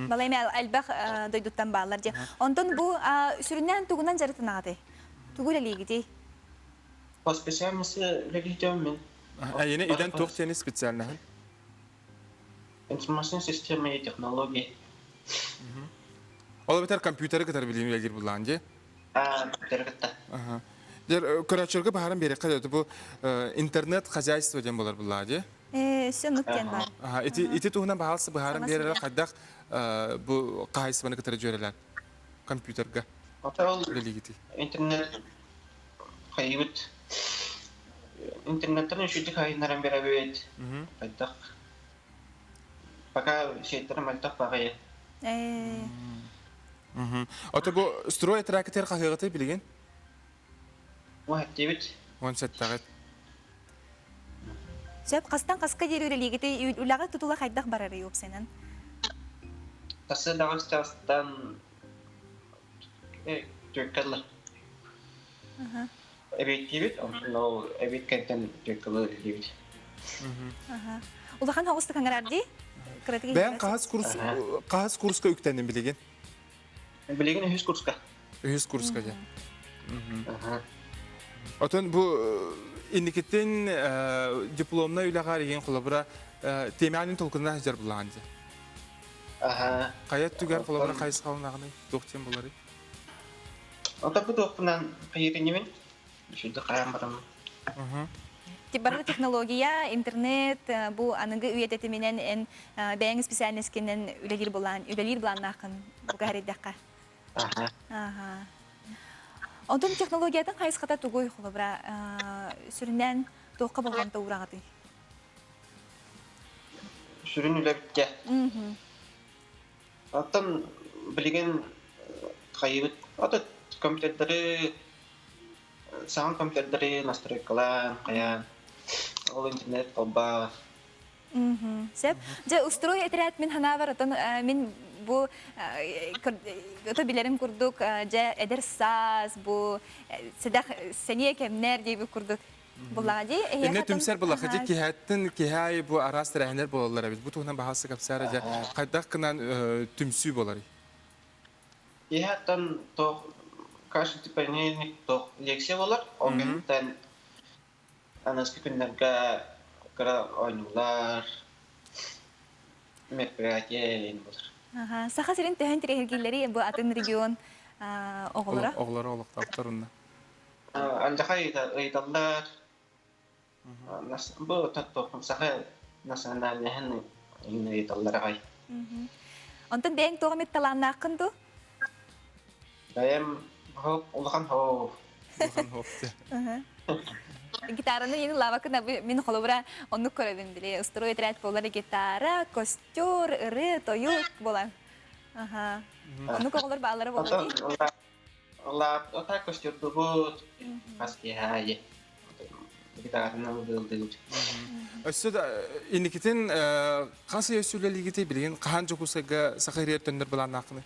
Балай эмэ элбэх дойдуттан бааллар дии. Онтон бу сүрүннээн тугунан дьарыктанаҕытый? Тугу үлэлиигитий? По специальности үлэлиитим мин. Эйини идэн туох диэни специальноһын? Информационная система и технологии. Ол эбэтэр компьютеры кытары билиим үлэлиир буллаан дии. Аа, компьютеры кытта. Дьэр, көрөөччүлэргэ баһаран биэрэххэ дии, бу интернет хозяйство диэн болар буллаа дии. Э, все нук диэн бар. Аха, ити ити туһунан баһаалса быһааран биэрэрэ хайдах бу хаһайыстыбаны кытары дьүөрэлээн компьютерга Ол үлэлиигитий? интернет хайыбыт интернеттен үчүгдүк хайыннаран биэрэбит. Хайдах пока сиэттэрэ мөлтөх баҕайы. Э. Ото бу строй трактор хаһыаҕытай билигин? Уһаттибит. Уон сэттэҕит. Сөп, хастан хаска диэри үлэлиигитий? Үлэҕэ тутула хайдах барарый уопсайынан? Тасы даҕас чаастан түөккэллэр. Эбиэттиибит, онтон ол эбиэт кэнтэн түөккэлэр үлэлиибит. Улахан оҕустук аҥарар дии? Кыратык Бэйэҥ хаһыс курс хаһыс курска үктэннин билигин? Билигин үһүс курска. Үһүс курска дьэ. Отон бу инникитин дипломнай үлэҕэ игин холобура тиэмэҕин толкунна сылдьар булаҕын дьэ. Хайа түгэр холобура хайысхаланаҕыный? Туох диэн буларый? Ото бу туохпунан хайыытынньымын? Сүрдү хайан бараммын. Барыта технология, интернет, бу аныгы үйэ тэтиминэн эн бэйэҥ специальноскинэн үлэлиир булаан, үлэлиир былааннааххын бука хэрийдэххэ. Аха. Онтон технологиятын хайысхата тугуй холобура сүрүннээн туохха болҕомто уураҕытый? Сүрүн үлэбитке. Оттон билигин хайыбыт ото компьютердары саҥа компьютердары настройкалаан хайаан ол интернет холбаа Сөп. Дьэ, устрой этэрээт мин ханаабар отон мин бу ото билэрим курдук дьэ эдэр саас бу сэдэх сэниэ кэмнэр диэбит курдук буллаҕа дии. Инне түмсэр буллаха дии киһэттин киһи аайы бу араас тэрээһиннэр буолаллар эбит. Бу туһунан баһаалыста кэпсээр дьэ хайдах гынан түмсүү буоларый? Иһэттэн туох каждый понедельник туох лекция болар. Ол кэнниттэн аныгыскы күннэргэ кыра оонньуулар, мероприятие иһин болар. Саха сирин төһөн тирэһиргииллэрий бу атын регион оҕолоро? Оҕолоро олохтоохтор унна. Алдьархай ыйыталлар. Бу тоттуохпун саха национальноһын ыйыталлар аҕай. Онтон бэйэҥ туох эмит талааннааххын дуу? Бэйэм улахан хоп. Улахан хоп Гитараны yeni лавакын мин холобура оннук көрөбүн били устуруй отряд буолар гитара, костер, ыры, тойук буолан. Аха. Оннук оҕолор баалара буолла дии. Ота көстөрдүбүт, хас киэһэ аайы гитаранан ыллыыбыт. Өссө да инникитин хас ый өссө үлэлиигитий билигин хаһан Дьокуускайга саха ириэр төннөр былааннааххыный?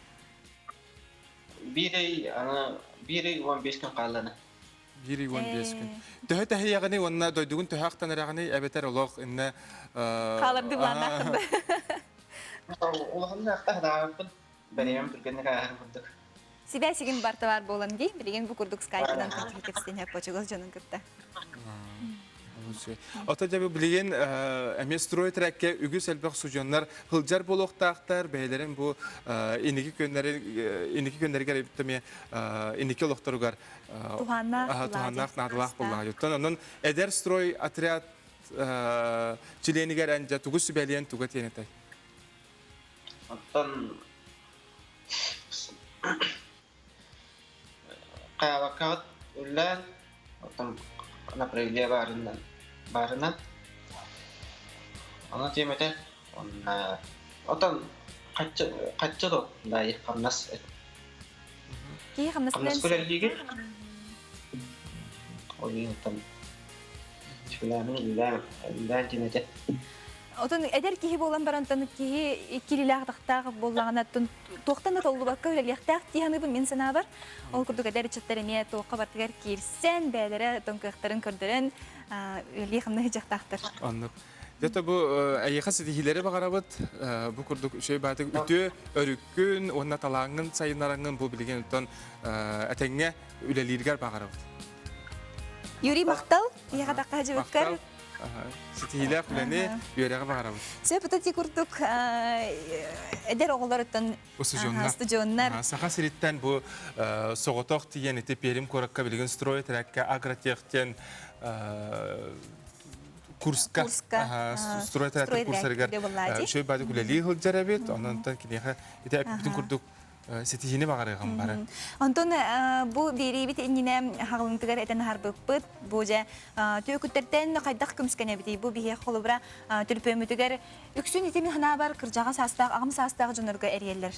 Биир ый аны биир ый 15 күн хааллана. Биир ый 15 күн. Төһө тэһийэҕиний уонна дойдугун төһө ахтан эрэҕиний эбэтэр олох иннэ Хааларды былааннааххын да. Улаханнык ахта сатаабаппын. Бэриэмэм түргэнник ааһар курдук. Сибээс игин барта бар буолан дии. Билигин бу курдук скайпынан кэпсэтиһэ почугас дьонун кытта. Ото дьэ билигин эмиэ строй трекке үгүс элбэх судьуоннар сылдьар буолуохтаахтар, бэйэлэрин бу инники күннэри инники күннэригэр эбит эмиэ инники олохторугар туһааннаах туһааннаах наадалаах буоллаҕа. Оттон онон эдэр строй отряд чилиэнигэр эн дьэ тугу сүбэлиэн туга этиэн этэй? Оттон Хаалаккаҕыт үллээн, оттон направление баарынан баарынан ону тиэмэтэ уонна отон хаччы хаччы до даайы хамнас Киһи хамнас хамнас үлэлиигит ол иһин оттон сүбэлээмин үллээн үллээн тиэмэтэ Отон эдэр киһи буолан барантан киһи иккилиилээх атахтаах буоллаҕына туохтан да толлубакка үлэлиэхтээх дии саныыбын мин санаабар. Ол курдук эдэр ыччаттар эмиэ туохха барытыгар киирсэн, бэйэлэрэ тоҥкыахтарын көрдөрөн үлэлии-хамныы сылдьыахтаахтар. Оннук. Дьэ бу эйиэхэ ситиһиилэри баҕарабыт. Бу курдук үчүгэй баатык үтүө өрүккүн уонна талааҥҥын сайыннараҥҥын бу билигин оттон этэҥҥэ үлэлииргэр баҕарабыт. Юрий махтал, киһиэхэ тахха дьыбыккар. Ситиһиилээх үлэни, үөрэҕи баҕарабыт. Сөп ити курдук эдэр оҕолоруттан устудьуоннар. Саха сириттэн бу соҕотох тиийэн ити Пермь куоракка билигин строй треккэ агротех диэн курска строй трек курсарыгар үчүгэй баадык үлэлии сылдьар эбит. Онон киниэхэ ити эппитин курдук ситиһиини баҕарыаҕым бары. Онтон бу биэриибит иннинэ хаҕылынтыгар этэн аһарбыппыт. Бу дьэ түөкүттэртэн хайдах көмүскэнэбитий? Бу биһиэх холобура төлөпүөммүтүгэр үксүн ити мин санаабар кырдьаҕас саастаах, аҕам саастаах дьоннорго эрийэллэр.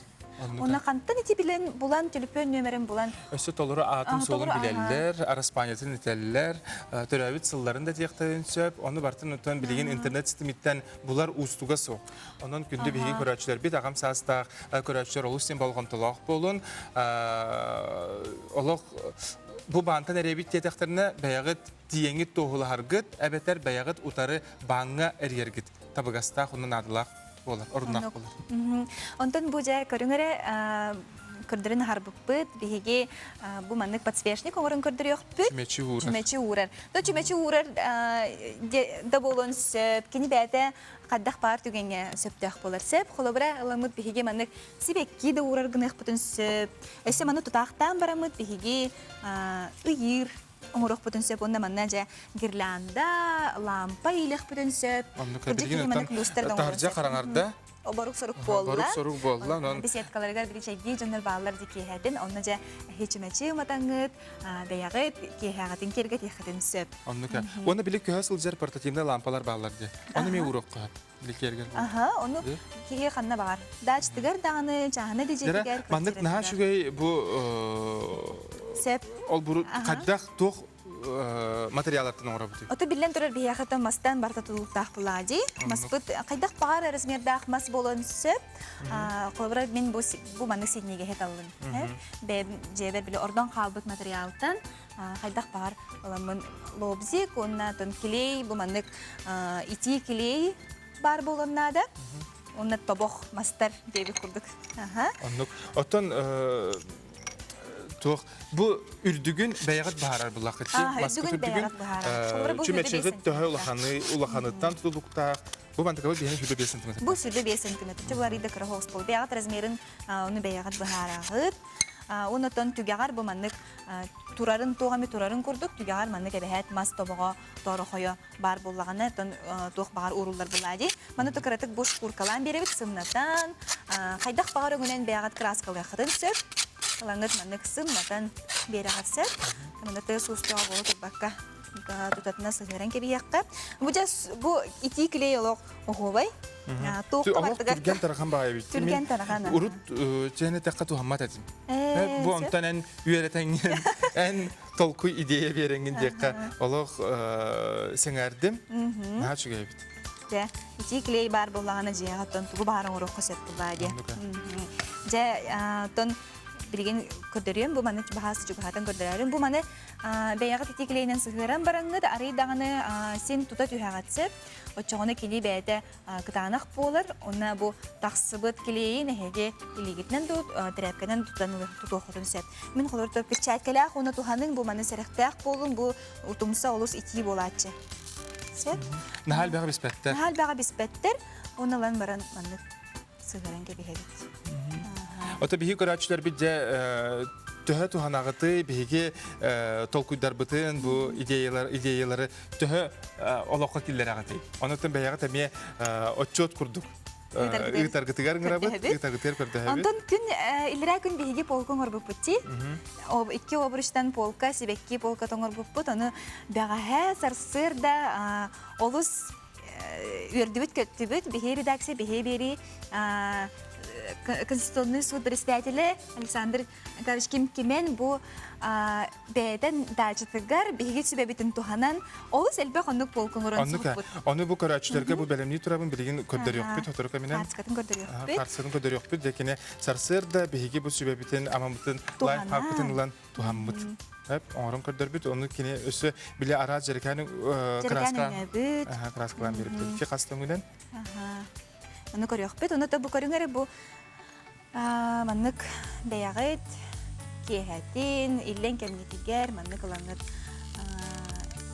Онно хантан ити билэн булан төлөпүөн нүөмэрин булан Өссө толору аатын суолун билэллэр, араспаанньатын этэллэр, төрөөбүт сылларын да диэхтэрин сөп. Ону бартын оттон билигин интернет ситимиттэн булар уустуга суох. Онон күндү биһиги көрөөччүлэрбит аҕам саастаах көрөөччүлэр олус диэн болҕомтолоох буолун. Олох бу баантан эрэбит диэтэхтэринэ бэйэҕит тиийэҥҥит туоһулаһаргыт эбэтэр бэйэҕит утары бааҥҥа эрийэргит табыгастаах уонна наадалаах буолар, оруннаах буолар. Онтон бу дьэ көрүҥ эрэ көрдөрөн аһарбыппыт. Биһиги бу маннык подсвечник оҥорон көрдөрүөхпүт. Чүмэчи уурар. Чүмэчи уурар. То чүмэчи уурар да буолуон сөп. Кини бэйэтэ хайдах баар түгэҥҥэ сөптөөх буолар сөп. Холобура, ыламмыт биһиги маннык сибэкки да уурар гыныахпытын сөп. Өссө маны тутаахтаан бараммыт биһиги ыйыыр оҥоруохпутун сөп. Уонна манна дьэ гирлянда, лампа иилиэхпитин сөп. Оннук билигин оттон таһырдьа хараҥарда. Борук-сорук буолла. Борук-сорук буолла. Онон беседкаларыгар били дьоннор бааллар ди киэһэтин. Онно дьэ чүмэчи уматаҥҥыт, бэйэҕит киэһэҕитин киэргэтиэххитин сөп. Оннук. Уонна били көһө сылдьар портативнай лампалар бааллар дии. Ону эмиэ ууруохха сөп. Били киэргэл. Аха, ону киһи ханна баҕар. Дачтыгар даҕаны, чааһына дьиэтигэр, Маннык наһаа үчүгэй бу Сөп. Ол буру хайдах туох материаллартан оҥоробутуй? Ото биллэн турар биһиэхэ то мастан барыта тутулуктаах буолаа дии. Маспыт хайдах баҕар размердаах мас буолуон сөп. Холобура мин бу бу маннык синньигэһи таллым. Бэйэм дьиэбэр били ордон хаалбыт материалтан хайдах баҕар ыламмын лобзик уонна тон клей бу маннык итии клей баар буолуон наада. Уонна тобох мастар диэбит курдук. Оннук. Оттон туох бу үрдүгүн бэйэҕит баһарар буллаххыт Маскыт үрдүгүн чүмэчигит төһө улаханы улаханыттан тутулуктаах Бу мантыкабыт биһиэнэ 25 сантиметр. Бу 25 сантиметр. Чэ буларыйда кыра хоҕус буол. Бэйэҕит размерын ону бэйэҕит быһаараҕыт. Онотон түгэҕэр бу маннык турарын туох эми турарын курдук түгэҕэр маннык эбэһээт мас тобоҕо тоорохойо баар буоллаҕына тон туох баҕар ууруллар булаа дии. Маны то кыратык бу шкуркалаан биэрэбит сымнатан хайдах баҕар өҥүнэн бэйэҕит краскалыаххытын сөп. Ылаҥҥыт маннык сымнатан биэрэҕит сөп. Манна тыас уустуга буола турбакка тутатына сыһыаран кэбиһиэххэ. Бу дьэ бу итии клей олох оһуобай. Туохха бардыгар Түргэн тарахан баайы бит. Түргэн тарахан. Урут чээнэ тэххэ туһаммат этим. Бу онтон эн үөрэтэҥҥин, эн толкуй идея биэрэҥҥин диэххэ олох сэҥээрдим. Наһаа үчүгэй эбит. Дьэ, итии клей баар буоллаҕына дьиэҕэ оттон тугу баҕар оҥоруохха сөп буоллаа диэ. Дьэ, оттон. Билигин көрдөрүөм, бу маны баһаас чугаһатан көрдөрөрүм. Бу маны бэйэҕит ити клейинэн сыһыаран бараҥҥыт, арый даҕаны син тута түһэҕит сөп. Оччоҕуна кини бэйэтэ кытаанах буолар. Онно бу тахсыбыт клейин эһиги илиигитинэн дуу, тряпканан тутан тутуоххутун сөп. Мин холобур перчаткалаах уонна туһаныҥ, бу маны сэрэхтээх буолуҥ, бу тумса олус итии буолааччы. Сөп? Наһаа элбэҕи биспэттэр. Наһаа элбэҕи биспэттэр. Уонна ылан баран маннык сыһыаран кэбиһэбит. Ото биһиги көрөөччүлэрбит дьэ төһө туһанаҕытый, биһиги толкуйдарбытын, бу идеялар, идеялары төһө олоххо киллэрэҕитий? Онуттан бэйэҕит эмиэ отчуот курдук ыытаргытыгар ыҥырабыт, ыытаргытыгар көрдөһөбүт. Онтон күн иллэрээ күн биһиги полка оҥорбуппут дии. Икки обручтан полка, сибэкки полка оҥорбуппут. Ону бэҕэһээ сарсыарда олус үөрдүбүт-көттүбүт. Биһи редакция, биһи биэрии Конституционный суд председателэ Александр Николаевич Ким Кимен бу бэйэтин даачатыгар биһиги сүбэбитин туһанан олус элбэх оннук полка оҥорон Оннук Ону бу көрөөччүлэргэ бу бэлэмнии турабын билигин көрдөрүөхпүт сотору кэминэн. Хаартыскатын көрдөрүөхпүт. Хаартыскатын көрдөрүөхпүт. Дьэ кини сарсыарда биһиги бу сүбэбитин амаммытын лайфхакпытын ылан туһаммыт. Эп оҥорон көрдөрбүт. Ону кини өссө били араас дьэрэкээн краска краскалаан биэрбит. Ки хас өҥүнэн. Ону көрүөхпүт. Ону бу көрүҥ эрэ бу маннык бэйэҕит киэһэтин, иллэҥ кэмҥитигэр маннык ылаҥҥыт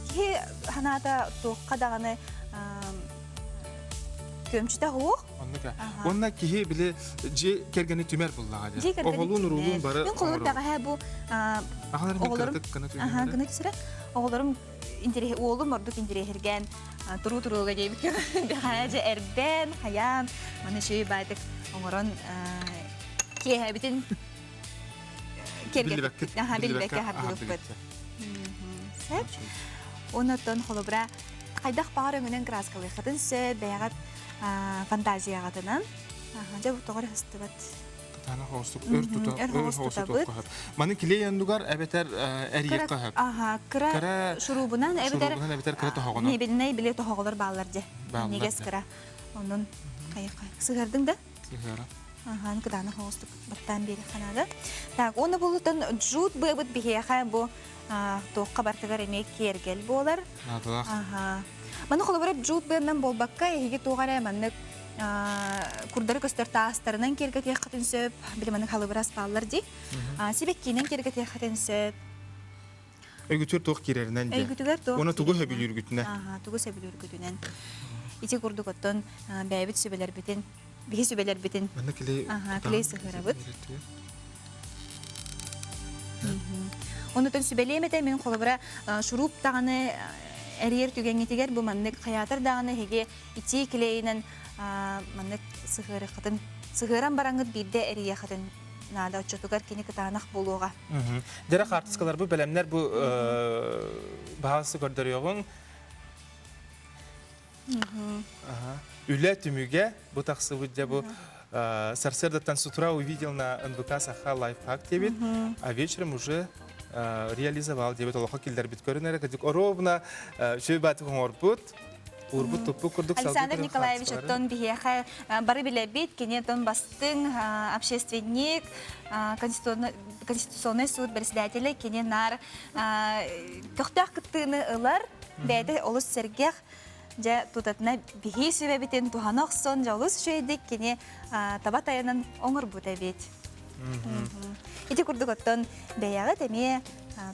киһи санаата туохха даҕаны күөмчүтэ суох. Оннук Уонна киһи били дьиэ кэргэни түмэр буллаҕа дии. Оҕолуун уруулуун бары Мин холобур бэҕэһээ бу оҕолорум гына түсүрэ оҕолорум интэриэһи уолум ордук интэриэһиргээн туруу турууга диэбиккэ бэҕэһээ дьэ эрбээн хайаан маны үчүгэй баайтык оҥорон киэһэбитин киэргэппит билбэккэ аһардыбыппыт сөп оннуттан холобура хайдах баҕар өҥүнэн краскалыаххытын сөп бэйэҕит фантазияҕытынан дьэ бу тоҕо эрэ сыстыбат Кытаанах оҕустук өр тута өр оҕус тутуохха сөп. Маны клей оннугар эбэтэр эриэххэ сөп. Аха, кыра шурубунан эбэтэр шурубунан эбэтэр кыра тоһоҕонон. Мебельнэй били тоһоҕолор бааллар дьэ. Нигес кыра. Онон хайыха. Сыһардыҥ да? Сыһара. Аха, кытаанах оҕустук баттаан биэриэххэ наада. Так, уонна булутан джут быабыт биһиэхэ бу туохха бартыгар эмиэ киэргэл буолар. Наадалаах. Аха. Маны холобура джут быаннан буолбакка, эһиги туох эрэ маннык курдары көстөр таастарынан киэргэтиэххитин сөп, били маннык халыбырас бааллар дии. Сибэккиинэн киэргэтиэххитин сөп. Өйгүтүгэр туох киирэринэн диэн. Өйгүтүгэр туох Уонна тугу сөбүлүүргүтүнэн. Аха, тугу сөбүлүүргүтүнэн. Ити курдук оттон бэйэбит сүбэлэрбитин, биһи сүбэлэрбитин Манна клей Аха, клей сыһыарабыт. Онутун сүбэлиэм этэ мин холобура шуруп даҕаны эрийэр түгэҥҥитигэр бу маннык хайаатар даҕаны эһиги итии клейинэн маннык сыһыарыаххытын сыһыаран бараҥҥыт биирдэ эрийиэххитин наада оччотугар кини кытаанах буолуоҕа. Дьэрэ хаартыскалар бу бэлэмнэр бу баһаалыста көрдөрүөҕүҥ. Үлэ түмүгэ бу тахсыбыт дьэ бу сарсыардаттан с утра увидел на НВК Саха лайфхак диэбит, а вечером уже реализовал диэбит олохо киллэрбит көрүнэрэ кырдьык оруобуна үчүгэй баатык оҥорбут уурбут туппут курдук Александр Николаевич оттон биһиэхэ бары билэбит кини оттон бастыҥ общественник конституционный суд председателэ кини наар көхтөөх кыттыыны ылар бэйэтэ олус сэргэх дьэ тутатына биһи сүбэбитин туһана охсон дьэ олус үчүгэйдик кини таба тайанан оҥорбут эбит ити курдук оттон бэйэҕит эмиэ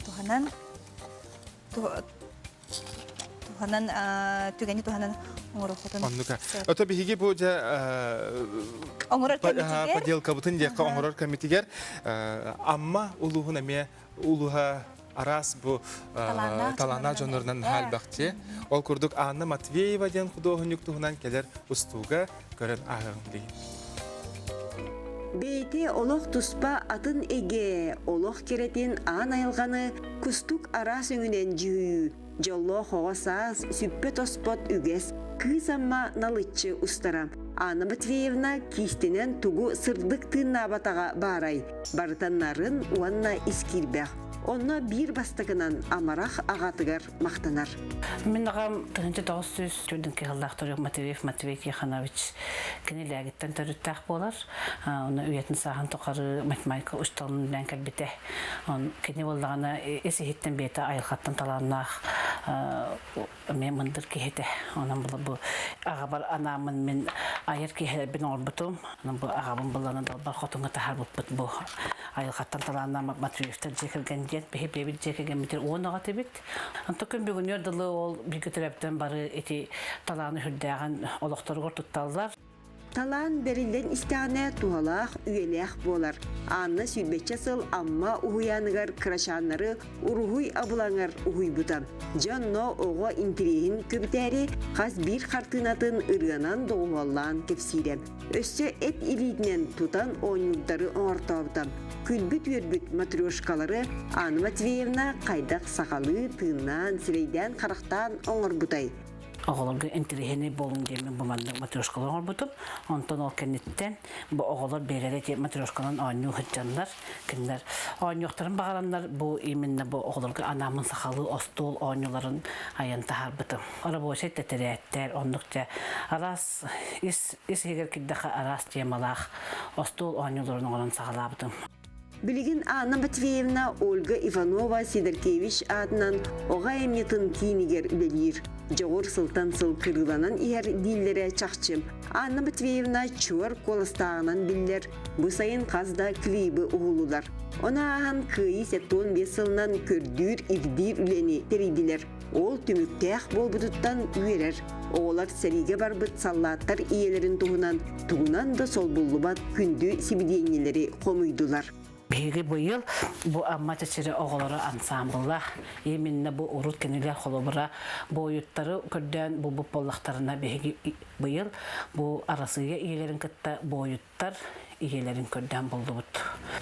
туһанан туһанан түгэни туһанан оҥоруоххутун Оннука. Ото биһиги бу дьэ оҥорор кэмитигэр поделкабытын диэххэ оҥорор кэмитигэр Амма улууһун эмиэ улууһа араас бу талааннаах дьоннорунан наһаа элбэхти. Ол курдук Анна Матвеева диэн худуоһунньук туһунан кэлэр устууга көрөн ааһыаҕым билигин. Бэйэтэ олох туспа атын эгэ, олох кэрэтин аан айылҕаны кустук араас өҥүнэн дьүһүйүү, дьоллоох оҕо саас, сүппэт-оспот үгэс, кыыс Амма налыччы устара. Анна Матвеевна киистэнэн тугу сырдык тыыннаабатаҕа баарай, барыта нарын уонна ис киирбэх. Онно биир бастакынан амарах аҕатыгар махтанар. Мин аҕам 1904 кыһыллаах төрүөх Матвеев Матвей Тихонович кини Лээгиттэн төрүттээх буолар. Оны үйэтин сааһын тухары математика учууталын үлэлээн кэлбитэ. Кини буоллаҕына ис иһиттэн бэйэтэ айылҕаттан талааннаах эмиэ мындыр киһи этэ. Онон бу аҕабар анааммын мин айар киэһэлэрбин оҥорбутум. Онон бу аҕабын быллана далбар хотуҥҥа таһаарбыппыт бу айылҕаттан талааннаах Матвеевтар дьиэ кэргэн диэн биһи бэйэбит дьиэ кэргэммитин уон аҕа этибит. Онтон күн бүгүнүөр дылы ол бииргэ төрөөбүттэн бары ити талааны үрдээҕин олохторугар тутталлар. Талаан бэриллэн истэҕинэ туһалаах, үйэлээх буолар. Анна сүүрбэччэ сыл Амма уһуйааныгар кырачааннары уруһуй абылаҥар уһуйбута. Дьэ онно оҕо интэриэһин көбүтээри хас биир хартыынатын ырыанан доҕуһуоллаан кэпсиирэ. Өссө эт илиитинэн тутан оонньуурдары оҥортообута. Күлбүт-үөрбүт матрешкалары Анна Матвеевна хайдах сахалыы тыыннаан, сирэйдээн-харахтаан оҥорбутай? оҕолорго интэриэһинэй буолун диэммин бу маннык матрешкалар оҥорбутум. Онтон ол кэнниттэн бу оҕолор бэйэлэрэ ити матрешканан оонньуу сылдьаннар, кинилэр оонньуохтарын баҕараннар бу именно бу оҕолорго анааммын сахалыы остуол оонньууларын айан таһаарбытым. Рабочай тэтэрээттэр, оннук дьэ араас ис ис иһигэр кирдэхэ араас темалаах остуол оонньууларын оҥорон саҕалаабытым. Билигин Анна Матвеевна Ольга Иванова Сидоркевич аатынан оҕо айымньытын киинигэр үлэлиир. Дьоҕур сылтан сыл кырыыланан иһэр дииллэрэ чахчы. Анна Матвеевна чуор куоластааҕынан биллэр. Бу сайын хас да клибы уһулулар. Ону ааһан Кыайыы 75 сылынан көрдүүр-ирдиир үлэни тэрийдилэр. Ол түмүктээх буолбутуттан үөрэр. Оҕолор сэриигэ барбыт саллааттар ийэлэрин туһунан тугунан да солбуллубат күндү сибидиэнньэлэри хомуйдулар. Биһиги быйыл бу Амма чэчирэ оҕолоро ансаамбыллаах именно бу урут кинилэр холобура буойуттары көрдөөн булбут буоллахтарына биһиги быйыл бу Арассыыйа ийэлэрин кытта буойут Тар ийэлэрин көрдөөн буллубут.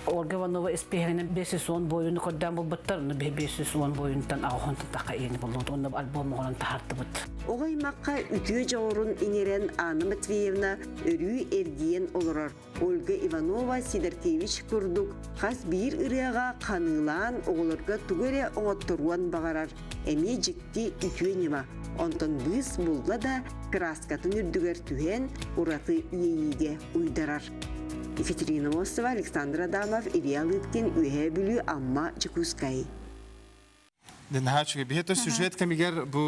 Ольга Иванова испииһэгинэн 510 буойуну көрдөөн булбуттар. Онно 510 буойунтан аҕыһын тахха ийэни буллубут. Онно альбом оҥорон таһаартыбыт. Оҕо аймахха үтүө дьоҕурун иҥэрэн Анна Матвеевна өрүү эргийэн олорор. Ольга Иванова Сидоркевич курдук хас биир ырыаҕа ханыылаан оҕолорго тугу эрэ оҥотторуон баҕарар. Эмиэ дьикти үтүө ньыма. Онтон быыс булла да кырааскатын үрдүгэр түһэн, ураты иэйиигэ уйдарар. Екатерина Мостова, Александр Адамов, Илья Лыткин, Үөһээ Бүлүү, Амма, Дьокуускай. Наһаа үчүгэй. Биһи сюжет кэмигэр бу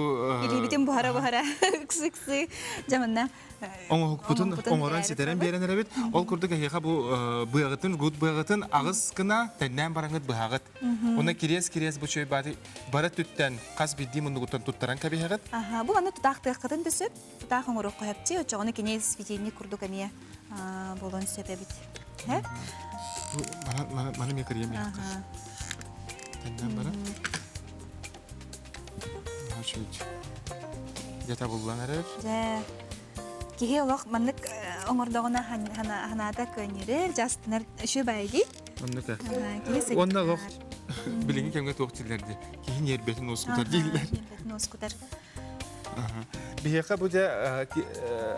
Илиибитин буһара-буһара ыксы-ыксы дьаманна оҥоһукпутун оҥорон ситэрэн биэрэн эрэбит. Ол курдук эһиэхэ бу быаҕытын, жгут быаҕытын аҕыс гына тэннээн бараҥыт быһаҕыт. Уна кириэс-кириэс бу чөй бааты бары түттэн хас биирдии муннугуттан туттаран кэбиһэҕит. Аха, бу манна тутаахтыаххытын да сөп. Тутаах оҥоруохха сөпчи, оччоҕуна кини светильник курдук эмиэ буолуон сөп эбит. Э? Маны маны мен кырыйам яхха. Тэннэн бара. Дьэ буллан эрэр. Дьэ. Киһи олох маннык оҥордоҕуна ханаата көнньүрэр, дьастынар үчү баайдии. Оннук Уонна олох билиҥҥи кэмҥэ туох дииллэр дии. Киһи ньиэрбэтин уоскутар дииллэр. Ньиэрбэтин уоскутар. Биһиэхэ бу дьэ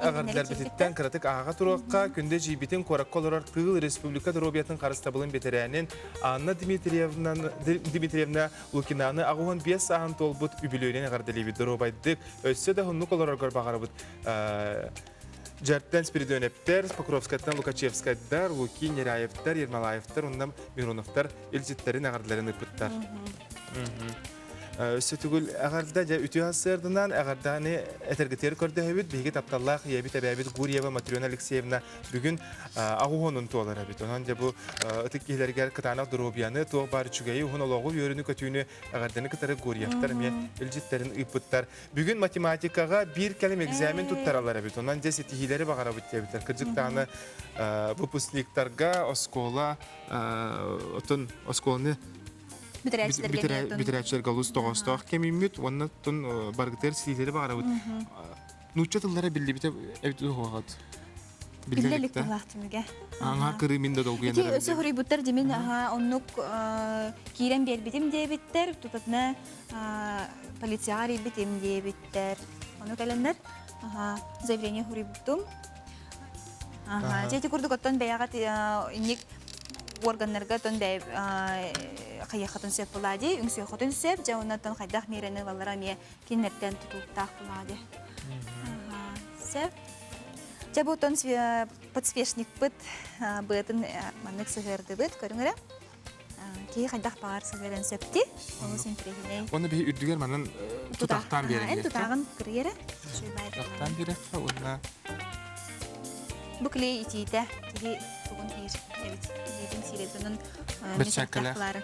эҕэрдэлэрбититтэн кыратык ааҕа туруохха күндү эдьиийбитин куоракка олорор тыыл республика доруобуйатын харыстабылын бэтэрээнин Анна Дмитриевна Дмитриевна Лукинаны 85 сааһын туолбут үбүлүөйүнэн эҕэрдэлиибит доруобайдык өссө да уһуннук олороргор баҕарабыт Дьэртэн Спиридоневтэр, Покровскайтан Лукачевскайдар, Лукин, Неряевтар, Ермолаевтар уонна Мироновтар илдьиттэрин эҕэрдэлэрин ыыппыттар. Өссө түгүл эҕэрдэ дьэ үтүө сарсыардынан эҕэрдэни этэргитигэр көрдөһөбүт. Биһиги тапталлаах ийэбит эбээбит Гурьева Матрена Алексеевна бүгүн аҕуһунун туолар эбит. Онон дьэ бу ытык киһилэригэр кытаанах доруобуйаны, туох баар үчүгэйи, уһун олоҕу, үөрүүнү-көтүүнү эҕэрдэни кытары Гурьевтар эмиэ илдьиттэрин ыыппыттар. Бүгүн математикаҕа биир кэлим экзамен туттараллар эбит. Онон дьэ ситиһиилэри баҕарабыт диэбиттэр. Кырдьык даҕаны выпускниктарга оскуола отон оскуоланы бүтэрээччилэргэ олус тоҕоостоох кэмиммит уонна оттон баргытыгар ситиһиилэри баҕарабыт. Нуучча тыллара биллибитэ эбит уһуоҕат. Биллэ илик тыллаах түмүгэ. Аңа кырыы мин да долгуйан Ити өсө хоруйбуттар димин аха оннук киирэн биэрбитим диэбиттэр, тутатына полицияҕа арыйбытым диэбиттэр. Ону кэлэннэр аха заявление хоруйбутум. Аха, дьэ ити курдук оттон бэйэҕэ инник. органнарга тон бэйэ хайыаххытын сөп буолаа дии, үҥсүөххүтүн сөп, дьэ оннуттан хайдах миэрэни ылаллара эмиэ кинилэртэн тутулуктаах буолаа дии. Сөп. Дьэ бу тон подсвечникпыт быатын маннык сыһыардыбыт, көрүҥ эрэ. Киһи хайдах баҕар сыһыаран сөпти, олус интэриэһинэй. Оны биһи үрдүгэр манан тутахтаан биэрэн. Эн тутааҕын кырыйара. Тутахтаан биэрэххэ уонна Бу клей итиитэ киһи тугун иир эбит. Илиитин сиирет онон Перчаткалаах.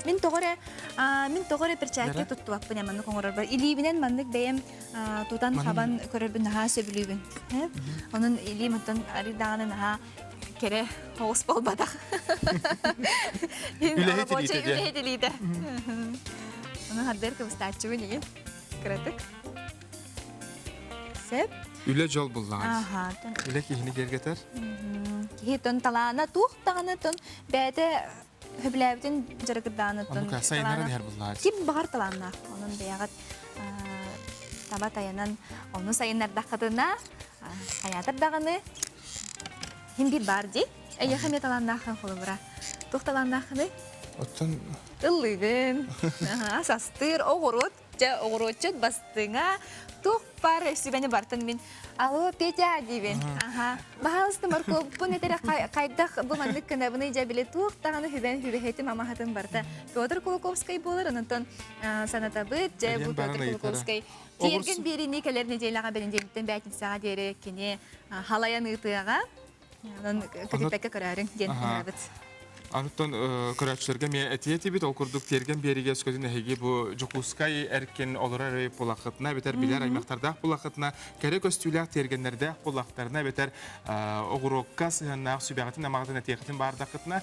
Мин тоҕо эрэ мин тоҕо эрэ перчатка туттубаппын маннык оҥорорбор. Илиибинэн маннык бэйэм тутан хабан көрөрбүн наһаа сөбүлүүбүн. Онон илиим оттон арыйдаҕына наһаа кэрэ оҕус буолбатах. Үлэһит илиитэ диэн. Үлэһит илиитэ. Ону хардыар кыбыстааччыбын игин. Кыратык. Сөп. Үлэ дьол буллаҕа. Үлэ киһини киэргэтэр. Киһи тон талаана туох даҕаны тон бэйэтэ сөбүлээбитин дьарыгырдаанытын Оннук сайыннаран иһэр буллаҕа. Ким баҕар талааннаах. Онон бэйэҕит таба тайанан ону сайыннардаххытына хайаатар даҕаны Хин биир баар дии. Эйиэхэ эмиэ талааннааххын холобура. Туох талааннааххыный? Оттон Ыллыыбын. Ас астыыр, оҕуруот, дьэ оҕуруотчут бастыҥа. Туох баар сүбэни бартын мин Алло, Петя диибин. Аха. Баһаалыста моркуоппун этэрэ хайдах бу маннык гынабыный дьэ били туох даҕаны хүбэн хүбэһэтим амаһатын барта. Петр Кулаковскай буолар, онтон санатабыт, дьэ бу Петр Кулаковскай Тиэргэн биэриини кэлэр нэдиэлэҕэ бэнидиэнньиктэн бээтинсэҕэ диэри кини халайан ыытыаҕа. Онон көтүппэккэ көрөөрүҥ диэн ыҥырабыт. Онтон көрөөччүлэргэ эмиэ этиэ этибит, ол курдук тиэргэн биэригэ өскөтүн эһиги бу Дьокуускай эркин олорор эрэ булаххытына эбэтэр билэр аймахтардаах булаххытына, кэрэ көстүүлээх тиэргэннэрдээх булахтарына эбэтэр оҕуруокка сыһыаннаах сүбэҕитин-амаҕытын этиэххитин баардаххытына,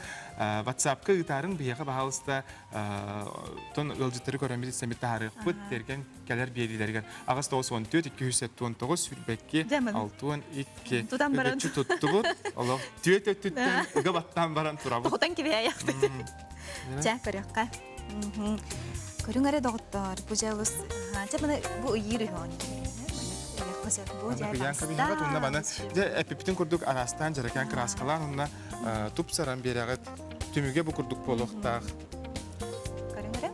WhatsApp-ка ыытаарыҥ биһиэхэ баһаалыста тон ыалдьыттары көрөммүт истэммит таһаарыахпыт тиэргэн кэлэр биэриилэригэр 894 279 сүүрбэкки 62 Тутан баран. Үгүччү туттубут. Олох түөт өттүттэн ыга баттаан баран турабыт. Тоҕутан кибиһээйэхпит. Чэ, көрүөххэ. Көрүҥ эрэ доҕоттоор, бу дьэ олус чэ маны бу ыйыыр үһү Ыйаан кабинеҕа тунна баны дьэ эппиппитин курдук араастаан дьэрэкээн кырааскалаан уонна тупсаран биэрэҕит түмүгэ бу курдук буолуохтаах. Көрүҥ эрэ.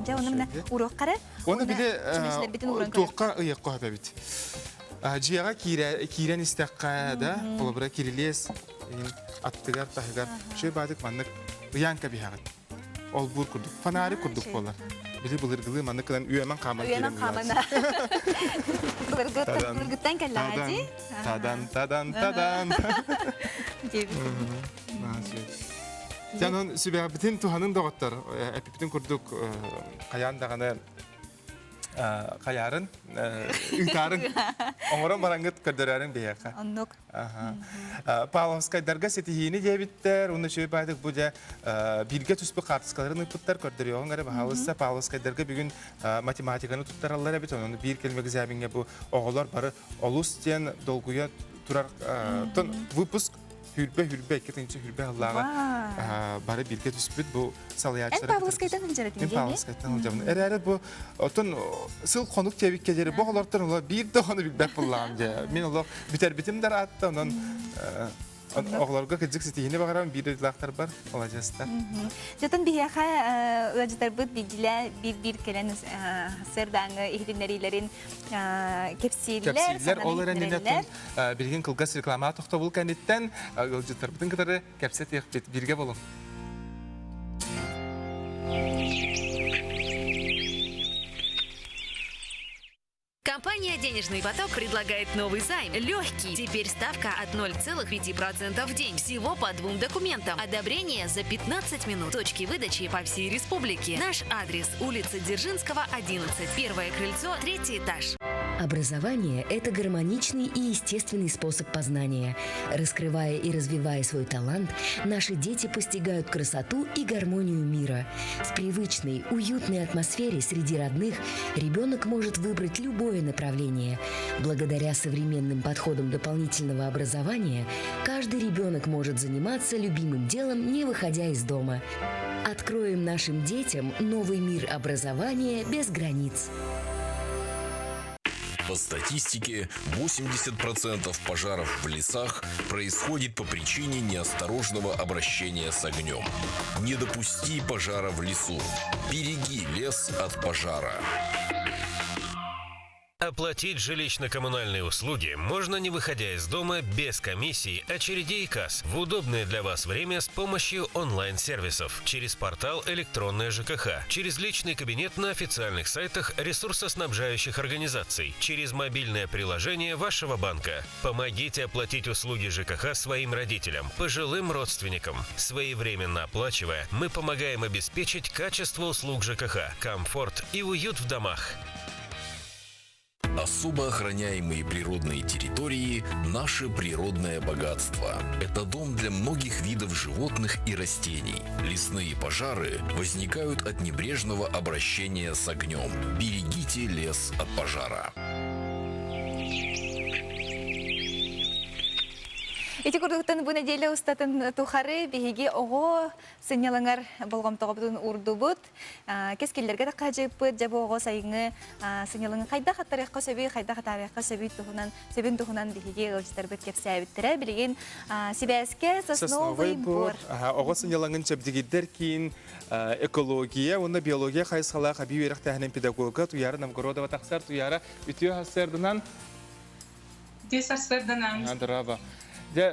Дьэ, оны мына уруокка эрэ. Оны били туохха ыйыахха сөп эбит. Дьиэҕэ киирэн истэххэ да, холобура кирилиэс аттыгар таһыгар үчүгэй баадык маннык ыйаан кэбиһэҕит. Олбуур курдук, фонарик курдук буолар. Били былыргылыы маннык гынан үөмэн хааман Үөмэн хааман. Былыргыттан кэллэҕэ дии. Тадан, тадан, тадан. Дьэ, сүбэҕитин туһанын доҕоттор, эппиппитин курдук хайаан даҕаны хайаарын, ыытаарын, оҥорон бараҥҥыт көрдөрөөрүн биһиэхэ. Оннук. Павловскайдарга ситиһиини диэбиттэр, уонна үчүгэй баайдык бу дьэ бииргэ түспүт хаартыскаларын ыыппыттар, көрдөрүөҕүҥ эрэ баһаалыста. Павловскайдарга бүгүн математиканы туттараллар эбит, онон биир кэлим экзамеҥҥа бу оҕолор бары олус диэн долгуйа турар выпуск хүрбэ хүрбэ икки тыһыынча хүрбэ сыллааҕы бары бииргэ түспүт бу салайааччылар Эн Павловскайтан сылдьар этиҥ Мин Павловскайтан сылдьабын. Эрээри бу оттон сыл хонук диэбиккэ диэри бу оҕолортон олох биир да оҕону билбэт буоллаҕым дьэ. Мин олох бүтэрбитим да ыраатта, онон оҕолорго кырдьык ситиһиини баҕарабын биир дойдулаахтарбар маладьыастар. Дьотон биһиэхэ ыалдьытарбыт биирдилэ биир-биир кэлэн сырдааҥы иһитиннэриилэрин кэпсииллэр, кэпсииллэр. Ол эрэн Билигин кылгас реклама тохтобул кэнниттэн ыалдьыттарбытын кытары кэпсэтиэхпит. Бииргэ болуҥ. Компания «Денежный поток» предлагает новый займ. Легкий. Теперь ставка от 0,5% в день. Всего по двум документам. Одобрение за 15 минут. Точки выдачи по всей республике. Наш адрес – улица Дзержинского, 11. Первое крыльцо, третий этаж. Образование – это гармоничный и естественный способ познания. Раскрывая и развивая свой талант, наши дети постигают красоту и гармонию мира. В привычной, уютной атмосфере среди родных ребенок может выбрать любое направление. Благодаря современным подходам дополнительного образования каждый ребенок может заниматься любимым делом, не выходя из дома. Откроем нашим детям новый мир образования без границ. По статистике, 80% пожаров в лесах происходит по причине неосторожного обращения с огнем. Не допусти пожара в лесу. Береги лес от пожара. Оплатить жилищно-коммунальные услуги можно не выходя из дома без комиссий, очередей и касс в удобное для вас время с помощью онлайн-сервисов через портал «Электронная ЖКХ», через личный кабинет на официальных сайтах ресурсоснабжающих организаций, через мобильное приложение вашего банка. Помогите оплатить услуги ЖКХ своим родителям, пожилым родственникам. Своевременно оплачивая, мы помогаем обеспечить качество услуг ЖКХ, комфорт и уют в домах. Особо охраняемые природные территории – наше природное богатство. Это дом для многих видов животных и растений. Лесные пожары возникают от небрежного обращения с огнем. Берегите лес от пожара. Ити курдуктан бу неделя устатын тухары биһиги оҕо сынньалаҥар болҕомтоҕобутун уурдубут. Кэскиллэргэ да хаадьыппыт, дьэ бу оҕо сайыҥҥы сынньалаҥы хайдах аттарыахха сөбүй, хайдах атаарыахха сөбүй туһунан, сөбүн туһунан биһиги ыалдьыттарбыт кэпсээбиттэрэ. Билигин сибээскэ Сосновый бор. Оҕо сынньалаҥын чэбдигирдэр киин экология уонна биология хайысхалаах эбии үөрэхтээһинин педагога Туяра Новгородова тахсар. Туяра үтүө сарсыарданан Үтүө сарсыарданан. Здорово. Дьэ,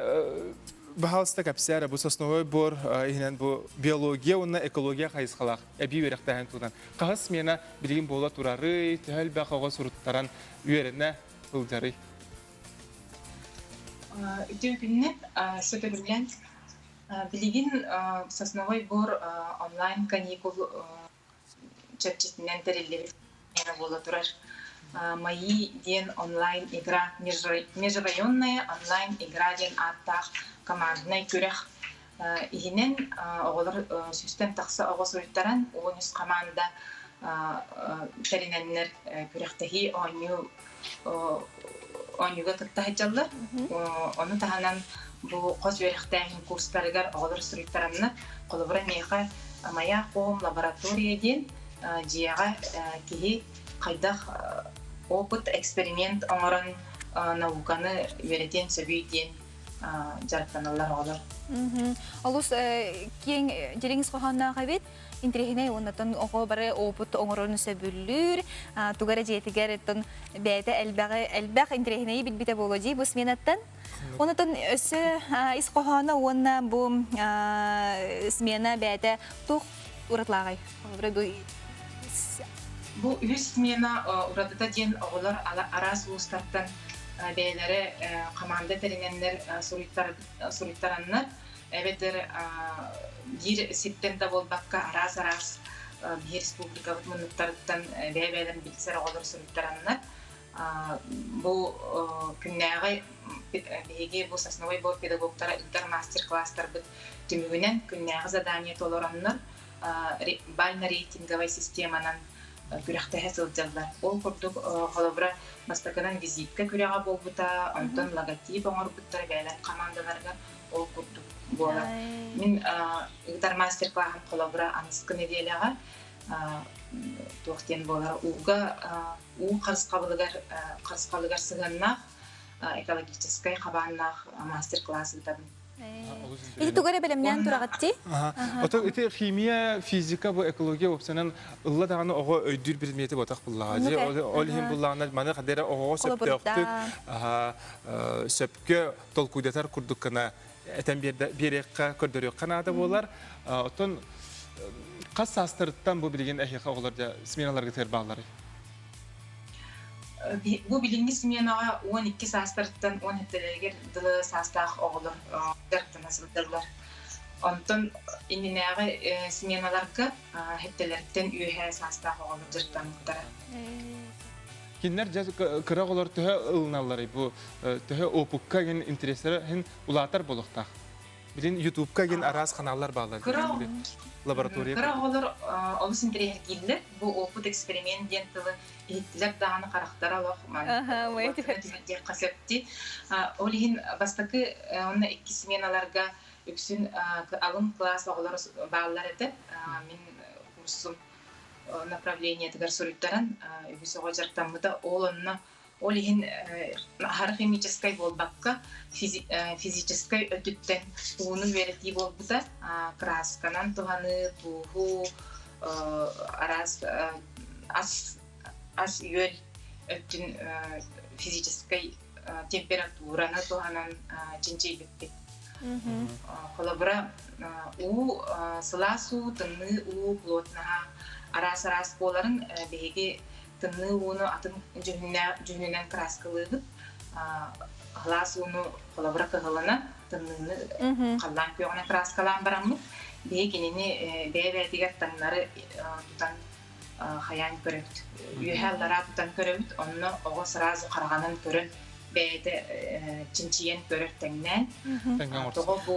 баһаалыста кэпсээр, бу сосновой бор иһинэн бу биология уонна экология хайысхалаах эбии үөрэхтээһин туһунан. Хаһыс смена билигин буола турарый, төһө элбэх оҕо суруттаран үөрэнэ сылдьарый? Үтүө күннэр, сөтөгүллэн. Билигин Сосновой бор онлайн каникул чэрчитинэн тэриллибит буола турар. Мои диэн онлайн-игра, межрайонная онлайн-игра диэн ааттаах команднай күрэх иһинэн оҕолор сүүстэн тахса оҕо суруйтаран 13 хамаанда тэринэннэр күрэхтэһии оонньуу оонньууга кытта сылдьаллар. Ону таһынан бу хос үөрэхтээһин курстарыгар оҕолор суруйтараннар, холобура миэхэ Маяк Home лаборатория диэн дьиэҕэ киһи хайдах опыт, эксперимент оҥорон науканы үөрэтиэн сөбүй диэн дьарыктаналлар оҕолор. Олус киэҥ дириҥ ис хоһоонноох эбит. Интириэһинэй уоннатан оҕо бары опыт оҥорорун сөбүлүүр, туга эрэ дьиэтигэр оттон бэйэтэ элбэҕи элбэх интириэһинэйи билбитэ буолуо дии бу сменаттан. Онотон өссө ис хоһооно уонна бу смена бэйэтэ туох уратылааҕый? Бу үһүс смена уратыта диэн оҕолор араас улуустартан бэйэлэрэ команда тэринэннэр суруйтараннар эбэтэр биир сиртэн да буолбакка араас-араас биир республикабыт муннуктарыттан бэйэ-бэйэлэрин билсэр оҕолор суруйтараннар бу күннээҕи биһиги бу сосновой бор педагогтара ыытар мастер-класстарбыт түмүгүнэн күннээҕи задание толороннор бально-рейтинговай системанан күрэхтэһэ сылдьаллар. Ол курдук, холобура, бастакынан визитка күрэҕэ буолбута, онтон логотип оҥорбуттара бэйэлэр хамаандаларыгар ол курдук буолар. Мин ыытар мастер-клаһым холобура аныскы нэдиэлэҕэ туох диэн буолар ууга уу харысхабылыгар харысхалыгар сыһыаннаах экологическай хабааннаах мастер-класс ыытабын. Ити тугу эрэ бэлэмнээн тураҕыт дии? Ото ити химия, физика, бу экология уопсанан ылла даҕаны оҕо өйдүүр предмети ботах буллаҕа. Ол иһин буллаҕына маны хадера оҕоҕо сөптөөхтүк сөпкө толкуйдатар курдук гына этэн биэриэххэ, көрдөрүөххэ наада буолар. Оттон хас саастарыттан бу билигин эһиэхэ оҕолор дьэ сменаларга тыыр баалларый? Бу билиҥҥи сменаҕа 12 саастарыттан 17-лэригэр дылы саастаах оҕолор дьарыктана сылдьаллар. Онтон иннинээҕи сменаларга хэттэлэриттэн үөһээ саастаах оҕолор дьарыктаммыттара. Кинилэр дьэ кыра оҕолор төһө ылыналларый бу төһө опукка гин интереслэрэ хин улаатар буолуохтаах. Билин Ютубка гин араас каналлар бааллар. Кыра лаборатория. Кыра оҕолор олус интэриэһиргииллэр. Бу опыт эксперимент диэн тылы иһиттилэр даҕаны харахтара олох диэххэ сөп дии. Ол иһин бастакы уонна иккис сменаларга үксүн алын кылаас оҕолоро бааллар этэ. Мин курсум направлениетыгар суруйтаран үгүс оҕо дьарыктаммыта. Ол онно Ол иһин аһара химическай буолбакка, физическай өттүттэн ууну үөрэтии буолбута. Красканан туһаныы, тууһу, араас ас ас-үөл өттүн физическай температураны туһанан чинчийбиппит. Холобура, уу, сылаас уу, тымныы уу плотноһа араас-араас буоларын биһиги тымныы ууну атын дьүһүнүнэн краскалыыбыт. Сылаас ууну холобура кыһылынан, тымныыны халлаан күөҕүнэн краскалаан бараммыт, биһиги кинини бэйэ-бэйэтигэр таҥнары тутан хайаан көрөбүт. Үөһэ аллараа тутан көрөбүт, онно оҕо сразу хараҕынан көрөн бэйэтэ чинчийэн көрөр тэҥнээн. Тоҕо бу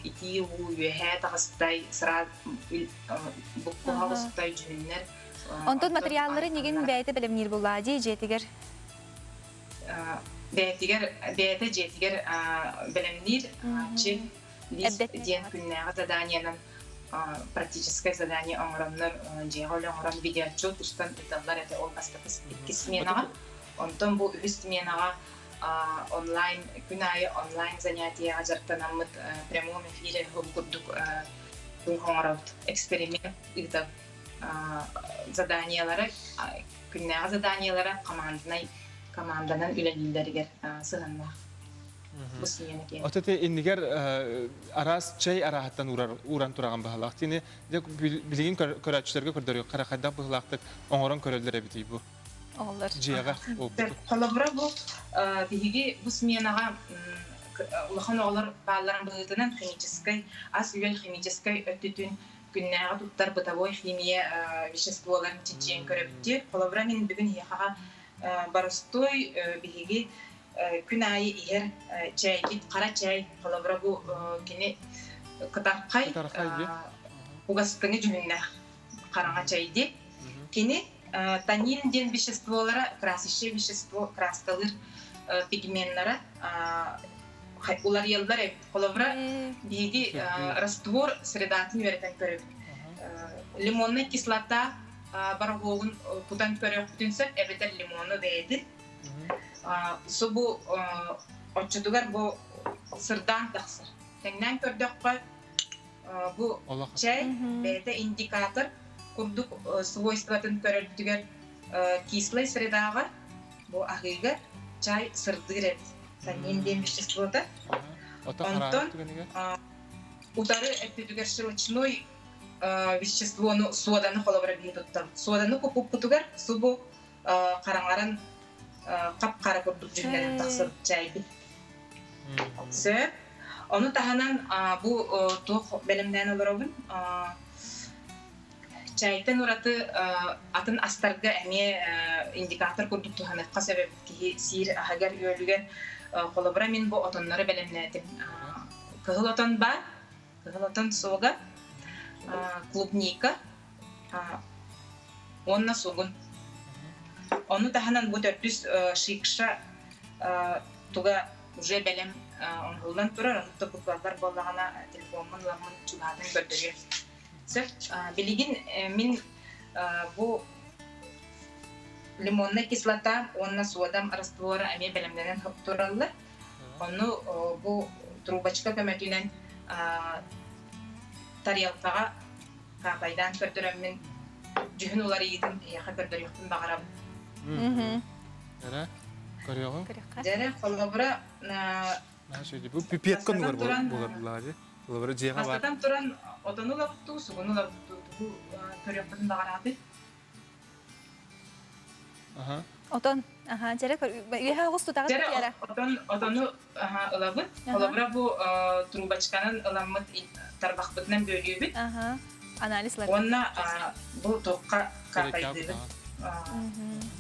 итии уу үөһээ таҕыстай, сразу буккуһа оҕустай дьүһүннэр. Онтон материаллары нигин бэйэтэ бэлэмниир буллаа дии дьиэтигэр? Бэйэтигэр бэйэтэ дьиэтигэр бэлэмниир чи лист диэн күннээҕи заданиенан практическое задание оҥороннор дьиэҕэ үлэ оҥорон видеоотчет устан ыыталлар этэ ол бастакы иккис сменаҕа онтон бу үһүс сменаҕа онлайн күн аайы онлайн занятиеҕа дьарыктанаммыт прямом эфире бу курдук туох оҥоробут эксперимент ыытабыт заданиелары күннээҕи заданиелара команднай команданан үлэлииллэригэр сыһыаннаах бу смена киэн. От ити иннигэр араас чэй арааһыттан ууран тураҕын быһалаах. Тини билигин көрөөччүлэргэ көрдөрүөххэ хайдах быһылаахтык оҥорон көрөллөр эбитий бу? Оҕолор. Дьиэҕэ буолбут. Холобура бу биһиги бу сменаҕа улахан оҕолор баалларын быһыытынан химическай ас-үөл химическай өттүтүн күннээҕи туттар бытовой химия веществоларын чинчийэн көрөбүт диир. Холобура мин бүгүн эһиэхэҕэ боростуой биһиги күн аайы иһэр чээйбит хара чээй холобура бу кини кытархай угастыҥы дьүһүннээх хараҥа чэйди кини танин диэн веществолара красящее вещество краскалыыр пигменнара уларыйаллар эбит холобура биһиги раствор средатын үөрэтэн көрөбүт лимоннай кислота бароһуогун кутан көрүөхпүтүн сөп эбэтэр лимону бэйэтин Субу оччотугар бу сырдаан тахсар. Тэҥнээн көрдөххө, бу чэй бэйэтэ индикатор курдук свойствотын көрөрбүтүгэр кислай средаҕа бу аһыыга чай сырдыыр эбит. Танин диэн веществота. Онтон утары өттүтүгэр щелочной веществону суоданы холобура биһи туттабыт. Суоданы куппуппутугар субу хараҥаран хап-хара курдук дьүһүннэнэн тахсар чээйбит. Сөп. Ону таһынан бу туох бэлэмнээн олоробун? Чайтан ураты атын астарга эмиэ индикатор курдук туһаныахха сөп эбит киһи сиир аһыгар-үөлүгэр. Холобура мин бу отоннору бэлэмнээтим. Кыһыл отон баар, кыһыл отон суога, клубника, уонна сугун. Ону таһынан бу төрдүс шикша туга уже бэлэм оҥоһуллан турар, ону буквалар буоллаҕына телефоммун ыламмын чугаһатан көрдөрүөм. Сөп. Билигин мин бу лимоннай кислота уонна суодам раствора эмиэ бэлэмнэнэн тураллар. Ону бу трубочка көмөтүнэн тарелкаҕа хаапайдаан көрдөрөммүн дьүһүн уларыйыытын эһиэхэ көрдөрүөхпүн баҕарабын. Эрэ, көрүөҕүҥ. Дьэрэ, холобура Бу пипетка оннугар буолар булаа Холобура дьиэҕэ бар. Бастатан туран отону ылабыттуу, сугуну ылабыттуу тугу көрүөхпүтүн баҕараатый? Аха. Отон, аха, дьэрэ үөһэ оҕус тутаҕыт Дьэрэ отон отону ылабыт. Холобура бу трубочканан ыламмыт тарбахпытынан бүөлүүбүт. Анализ Уонна бу туохха каапайдыыбыт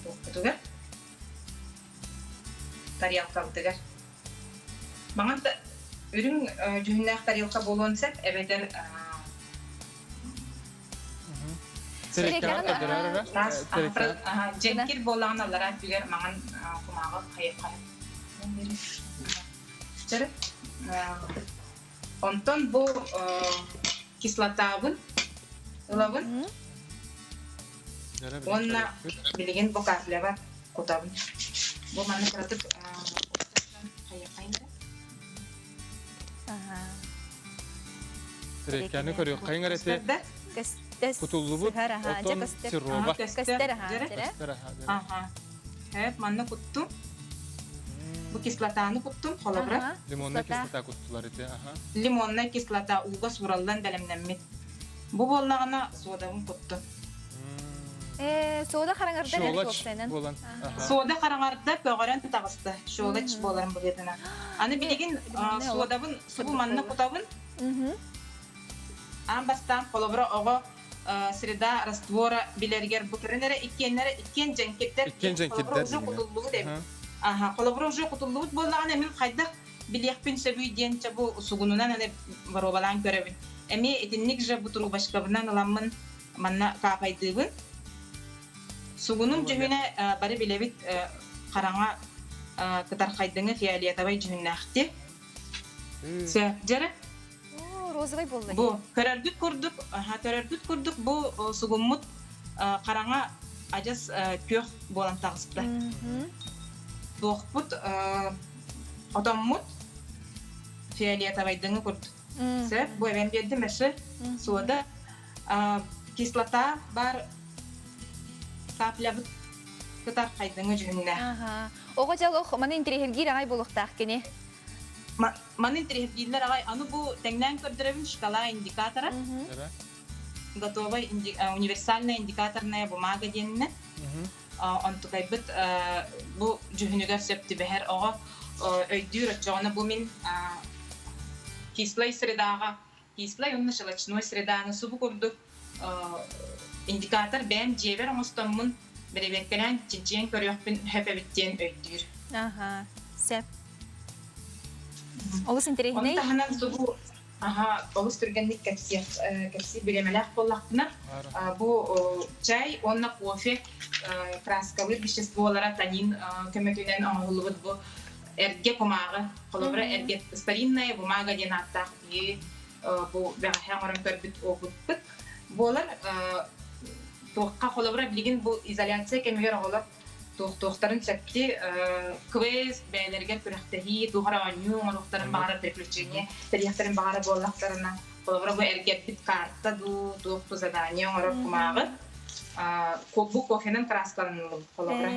туохпутугар тарелкабытыгар. Маҥан үрүҥ дьүһүннээх тарелка буолуон сөп эбэтэр Дьэҥкир буоллаҕына аллараа өттүгэр маҥан кумааҕы хайыхха Онтон бу кислотабын ылабын уонна билигин бу капляба кутабын. Бу манна кыратык хайахайын эрэ. Тиреккәни көрүөх хайың эрэти кутуллубут отон сироба. Көстөр аха. Хэп манна куттум. Бу кислотаны куттум, холобура. Лимонная кислота куттулар ити, аха. Лимонная кислота ууга суураллан бэлэмнэммит. Бу буоллаҕына суодабын куттум. Э, сода хараҥарда Щелочь буолан. Сода хараҥарда көҕөрөн таҕыста. Щелочь буоларын быһыытынан. Аны билигин суодабын субу манна кутабын. Аан бастаан холобура оҕо среда раствора билэригэр бу көрөн эрэ иккиэннэрэ иккиэн дьэҥкирдэр. Иккиэн дьэҥкирдэр. Холобура уже кутуллубут эбит. Аха, холобура уже кутуллубут буоллаҕына мин хайдах билиэхпин сөбүй диэн чэ бу сугунунан аны боруобалаан көрөбүн. Эмиэ итинник же бу трубочкабынан ыламмын манна каапайдыыбын. Сугунум дьүһүнэ бары билэбит хараҥа кытархайдыҥы фиолетовай дьүһүннээхти. Сөп дьэрэ. Розовый буолла. Бу көрөргүт курдук, көрөргүт курдук бу сугуммут хараҥа адьас күөх буолан таҕыста. Туохпут отоммут фиолетовайдыҥы курдук. Сөп, бу эбэн биэрдим өссө суода кислота бар каплябыт кытархайдыҥы дьүһүннээх. Оҕо дьол маны интириэһиргиир аҕай буолуохтаах кини. Маны интириэһиргииллэр аҕай. Аны бу тэҥнээн көрдөрөбүн шкала индикатора. Готовая универсальная индикаторная бумага диэнинэн. Онтукайбыт бу дьүһүнүгэр сөп түбэһэр оҕо өйдүүр оччоҕуна бу мин кислай средаҕа кислай уонна щелочной среданы субу курдук индикатор бэйэм дьиэбэр оҥостоммун бэрэбиэркэлээн чинчийэн көрүөхпүн сөп эбит диэн өйдүүр. Аха, сөп. Олус интэриэһинэй. Ону таһынан субу аха олус түргэнник кэпсиэх кэпсиир бириэмэлээх буоллахпына бу чай уонна кофе краскалыыр веществолара танин көмөтүнэн оҥоһуллубут бу эргэ кумааҕы холобура эргэ старинная бумага диэн ааттаах биһиги бу бэҕэһээ оҥорон көрбүт опыппыт буолар туохха холобура билигин бу изоляция кэмигэр оҕолор туохтуохтарын сөпти квест бэйэлэригэр күрэхтэһии туох эрэ оонньуу оҥоруохтарын баҕарар приключение тэрийиэхтэрин баҕарар буоллахтарына холобура бу эргэрбит карта дуу туох бу задание оҥорор кумааҕы бу кофенан краскаланыллыбыт холобура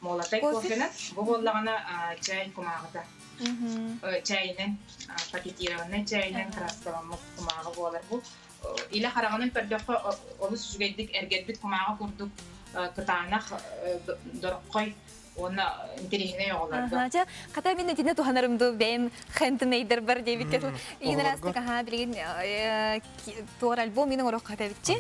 Молотай кофенан, бу буоллаҕына чай кумааҕыта. Чайынан, пакетированнай чайынан краскаламмыт кумааҕы буолар. Бу илэ хараҕынан көрдөххө олус үчүгэйдик эргэрбит кумааҕы курдук кытаанах, дороххой уонна интэриэһинэй оҕолорго. Дьэ, хата мин итини туһанарым дуу бэйэм хендмейдербар диэбиккэ иин араастык аһаа билигин туор альбом мин оҥоруохха эбитчи.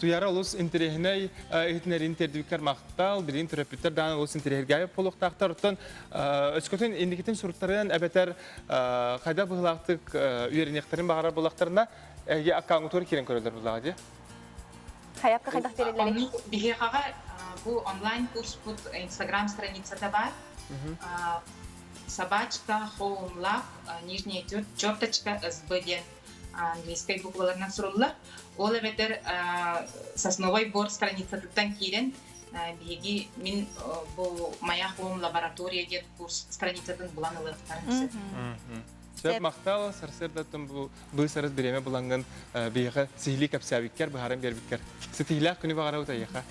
Туяра олус интэриэһинэй иһитиннэриини тиэрдибиккэр махтал, билигин төрөппүттэр даҕаны олус интэриэһиргээбит буолуохтаахтар. Оттон өскөтүн инникитин суруттарыан эбэтэр хайдах быһыылаахтык үөрэниэхтэрин баҕарар буоллахтарына, эһиги аккаунтугар киирэн көрөллөр буоллаҕа дии? Хайапка хайдах биэрэллэрий? Биһиэхэҕэ бу онлайн-курспут Инстаграм страницата баар. Собачка Home Lab нижняя черточка СБ диэн английскай букваларынан суруллар. Ол эбэтэр Сосновой бор страницатыттан киирэн биһиги мин бу Моя Home лаборатория диэн курс страницатын булан ылыахтарын сөп. Сөп махтал сарсыардаттан бу быыс-арыс бириэмэ булаҥҥын биһиэхэ сиһилии кэпсээбиккэр, быһааран биэрбиккэр. Ситиһиилээх күнү баҕарабыт эйиэхэ.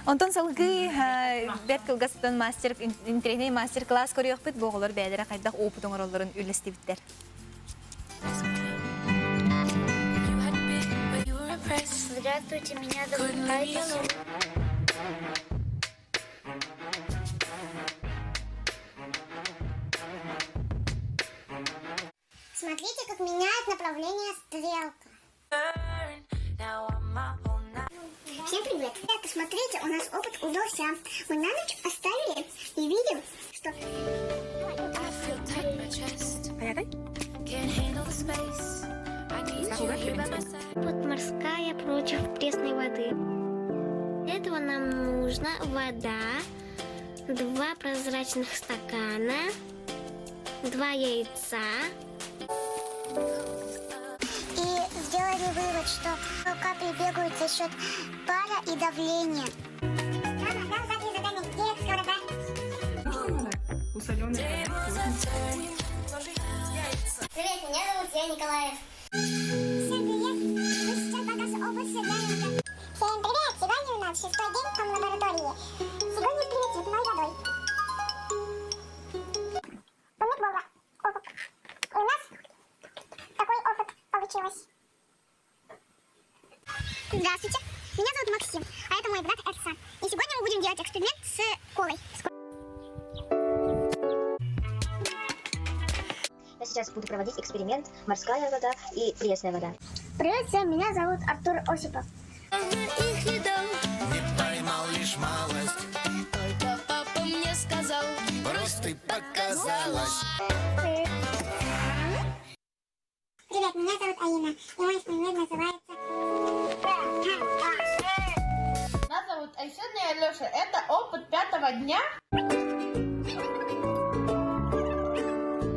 Онтон салгыы бэрт кылгастан мастер интэриэһинэй мастер-класс көрүөхпүт. Бу оҕолор бэйэлэрэ хайдах опыт оҥороллорун үллэстибиттэр. Здравствуйте, меня зовут Катя. Смотрите, как меняет направление стрелка. Всем привет! Ребята, смотрите, у нас опыт удался. Мы на ночь оставили и видим, что... Вот морская против пресной воды. Для этого нам нужна вода, два прозрачных стакана, два яйца. И сделали вывод, что капли бегают за счет пара и давления. Соленая вода. Привет, меня зовут Я Николаев. Всем привет! Мы сейчас покажем опыт Сергеенко. Всем привет! Сегодня у нас шестой день в лаборатории. Сегодня перед цветной водой. Помыть Бога. Опыт. И у нас такой опыт получилось. Здравствуйте, меня зовут Максим, а это мой брат Эрсан. И сегодня мы будем делать эксперимент с колой. Я сейчас буду проводить эксперимент «Морская вода и пресная вода». Привет всем, меня зовут Артур Осипов. Их не дал. Не поймал лишь малость. Только папа мне сказал. Брось ты показалась. Привет, меня зовут Аина, и мой эксперимент называется... Меня зовут Айсен и Алеша. Это опыт пятого дня.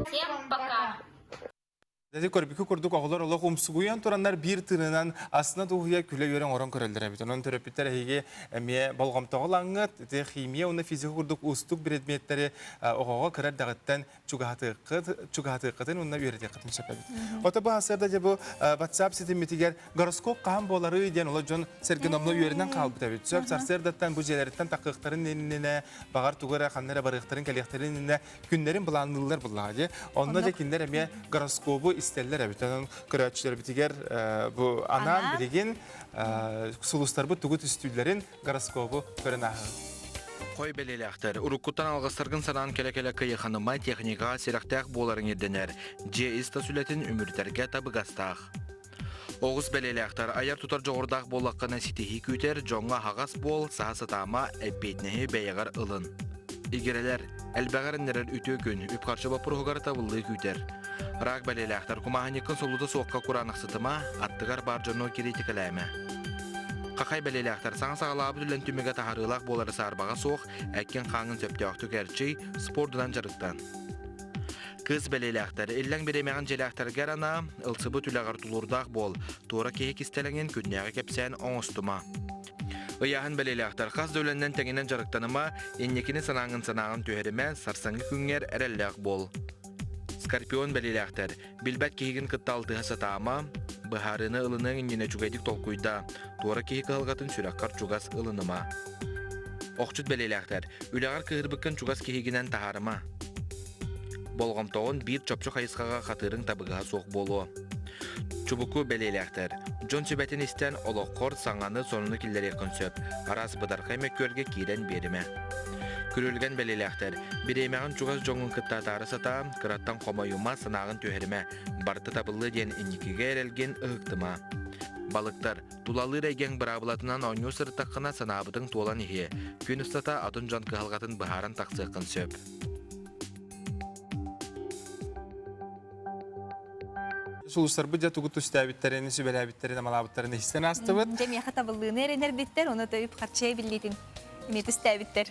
Всем пока! Дәди көрбүкү курдук оҕолор олох умсугуйан тураннар биир тыынынан астына дуһуйа күлэ үөрэн орон көрөллөр эбит. Онон төрөппүттэр эһиги эмиэ болҕомтоҕо ылаҥҥыт, ити химия уонна физика курдук уустук предметтэри оҕоҕо кыра эрдэҕиттэн чугаһатыаххыт, чугаһатыаххытын уонна үөрэтиэххитин сөп эбит. Ото бу сарсыарда дьэ бу WhatsApp ситиммитигэр гороскоп хаһан буоларый диэн оло дьон сэргэ номно үөрэнэн хаалбыт эбит. Сөп сарсыардаттан бу дьиэлэриттэн таххыахтарын иннинэ, баҕар тугу эрэ ханна эрэ барыахтарын кэлиэхтэрин иннинэ күннэрин былаанныыллар буллаҕа дии. Онно дьэ кинилэр эмиэ гороскобу истэллэр эбит. Онон көрөөччүлэрбитигэр бу анаан билигин сулустарбыт тугу түстүүллэрин гороскобу көрөн ааһыҥ. Хой бэлиэлээхтэр, уруккуттан алҕастаргын санаан кэлэ-кэлэ кыйаханыма техникаҕа сэрэхтээх буоларыҥ ирдэнэр, дьиэ ис-тас үлэтин үмүрүтэргэ табыгастаах. Оҕус бэлиэлээхтэр, айар-тутар дьоҕурдаах буоллаххына ситиһии күүтэр, дьоҥҥо аһаҕас буол, саһа сатаама, эппиэтинэһи бэйэҕэр ылын. Игирэлэр, элбэҕи эрэннэрэр үтүө күн, үп-харчы боппуруоһугар табыллыы күүтэр. Рак бэлиэлээхтэр, кумааһынньыккын солуута суохха кураанахсытыма, аттыгар баар дьону кириитикэлээмэ. Хахай бэлиэлээхтэр, саҥа саҕалаабыт үлэн түмүгэ таһаарыылаах буолары саарбаҕа суох, эккин-хааҥҥын сөптөөхтүк эрчий, спордунан дьарыктан. Кыыс бэлиэлээхтэр, иллэҥ бириэмэҕин дьиэлээхтэргэр анаа, ылсыбыт үлэҕэр тулуурдаах буол, туора киһи кистэлэҥин күннээҕи кэпсээн оҥостума. Ыйааһын бэлиэлээхтэр, хас да үлэннэн тэҥинэн дьарыктаныма, инникини санааҥын санааҕын түһэримэ, сарсыҥҥы күҥҥэр эрэллээх буол. Скорпион бэлиэлээхтэр, билбэт киһигин кытта алтыһа сатаама, быһаарыыны ылыныаҥ иннинэ үчүгэйдик толкуйдаа, туора киһи кыһалҕатын сүрэххэр чугас ылыныма. Охчут бэлиэлээхтэр, үлэҕэр кыыһырбыккын чугас киһигинэн таһаарыма. Болҕомтоҕун биир чопчу хайысхаҕа хатыырыҥ табыгаһа суох буолуо. Чубуку бэлиэлээхтэр, дьон сүбэтин истэн олоххор саҥаны сонуну киллэриэххин сөп, араас быдархай мөккүөргэ киирэн биэримэ. Күрүлгэн бэлиэлээхтэр, бириэмэҕин чугас дьоҥҥун кытта атаара сатаа, кыраттан хомойума, санааҕын түһэримэ, барыта табыллыа диэн инникигэ эрэлгин ыһыктыма. Балыктар, тулалыыр эйгэҥ быраабылатынан оонньуу сырыттаххына санаабытыҥ туолан иһиэ, күн устата атын дьон кыһалҕатын быһааран тахсыаххын сөп. Сулустарбыт дьэ тугу түстээбиттэрин, сүбэлээбиттэрин, амалаабыттарын иһистэн аастыбыт. Дьэ миэхэ табыллыыны эрэнэрбиттэр, ону да үп-харчы эбиллиитин эмиэ түстээбиттэр.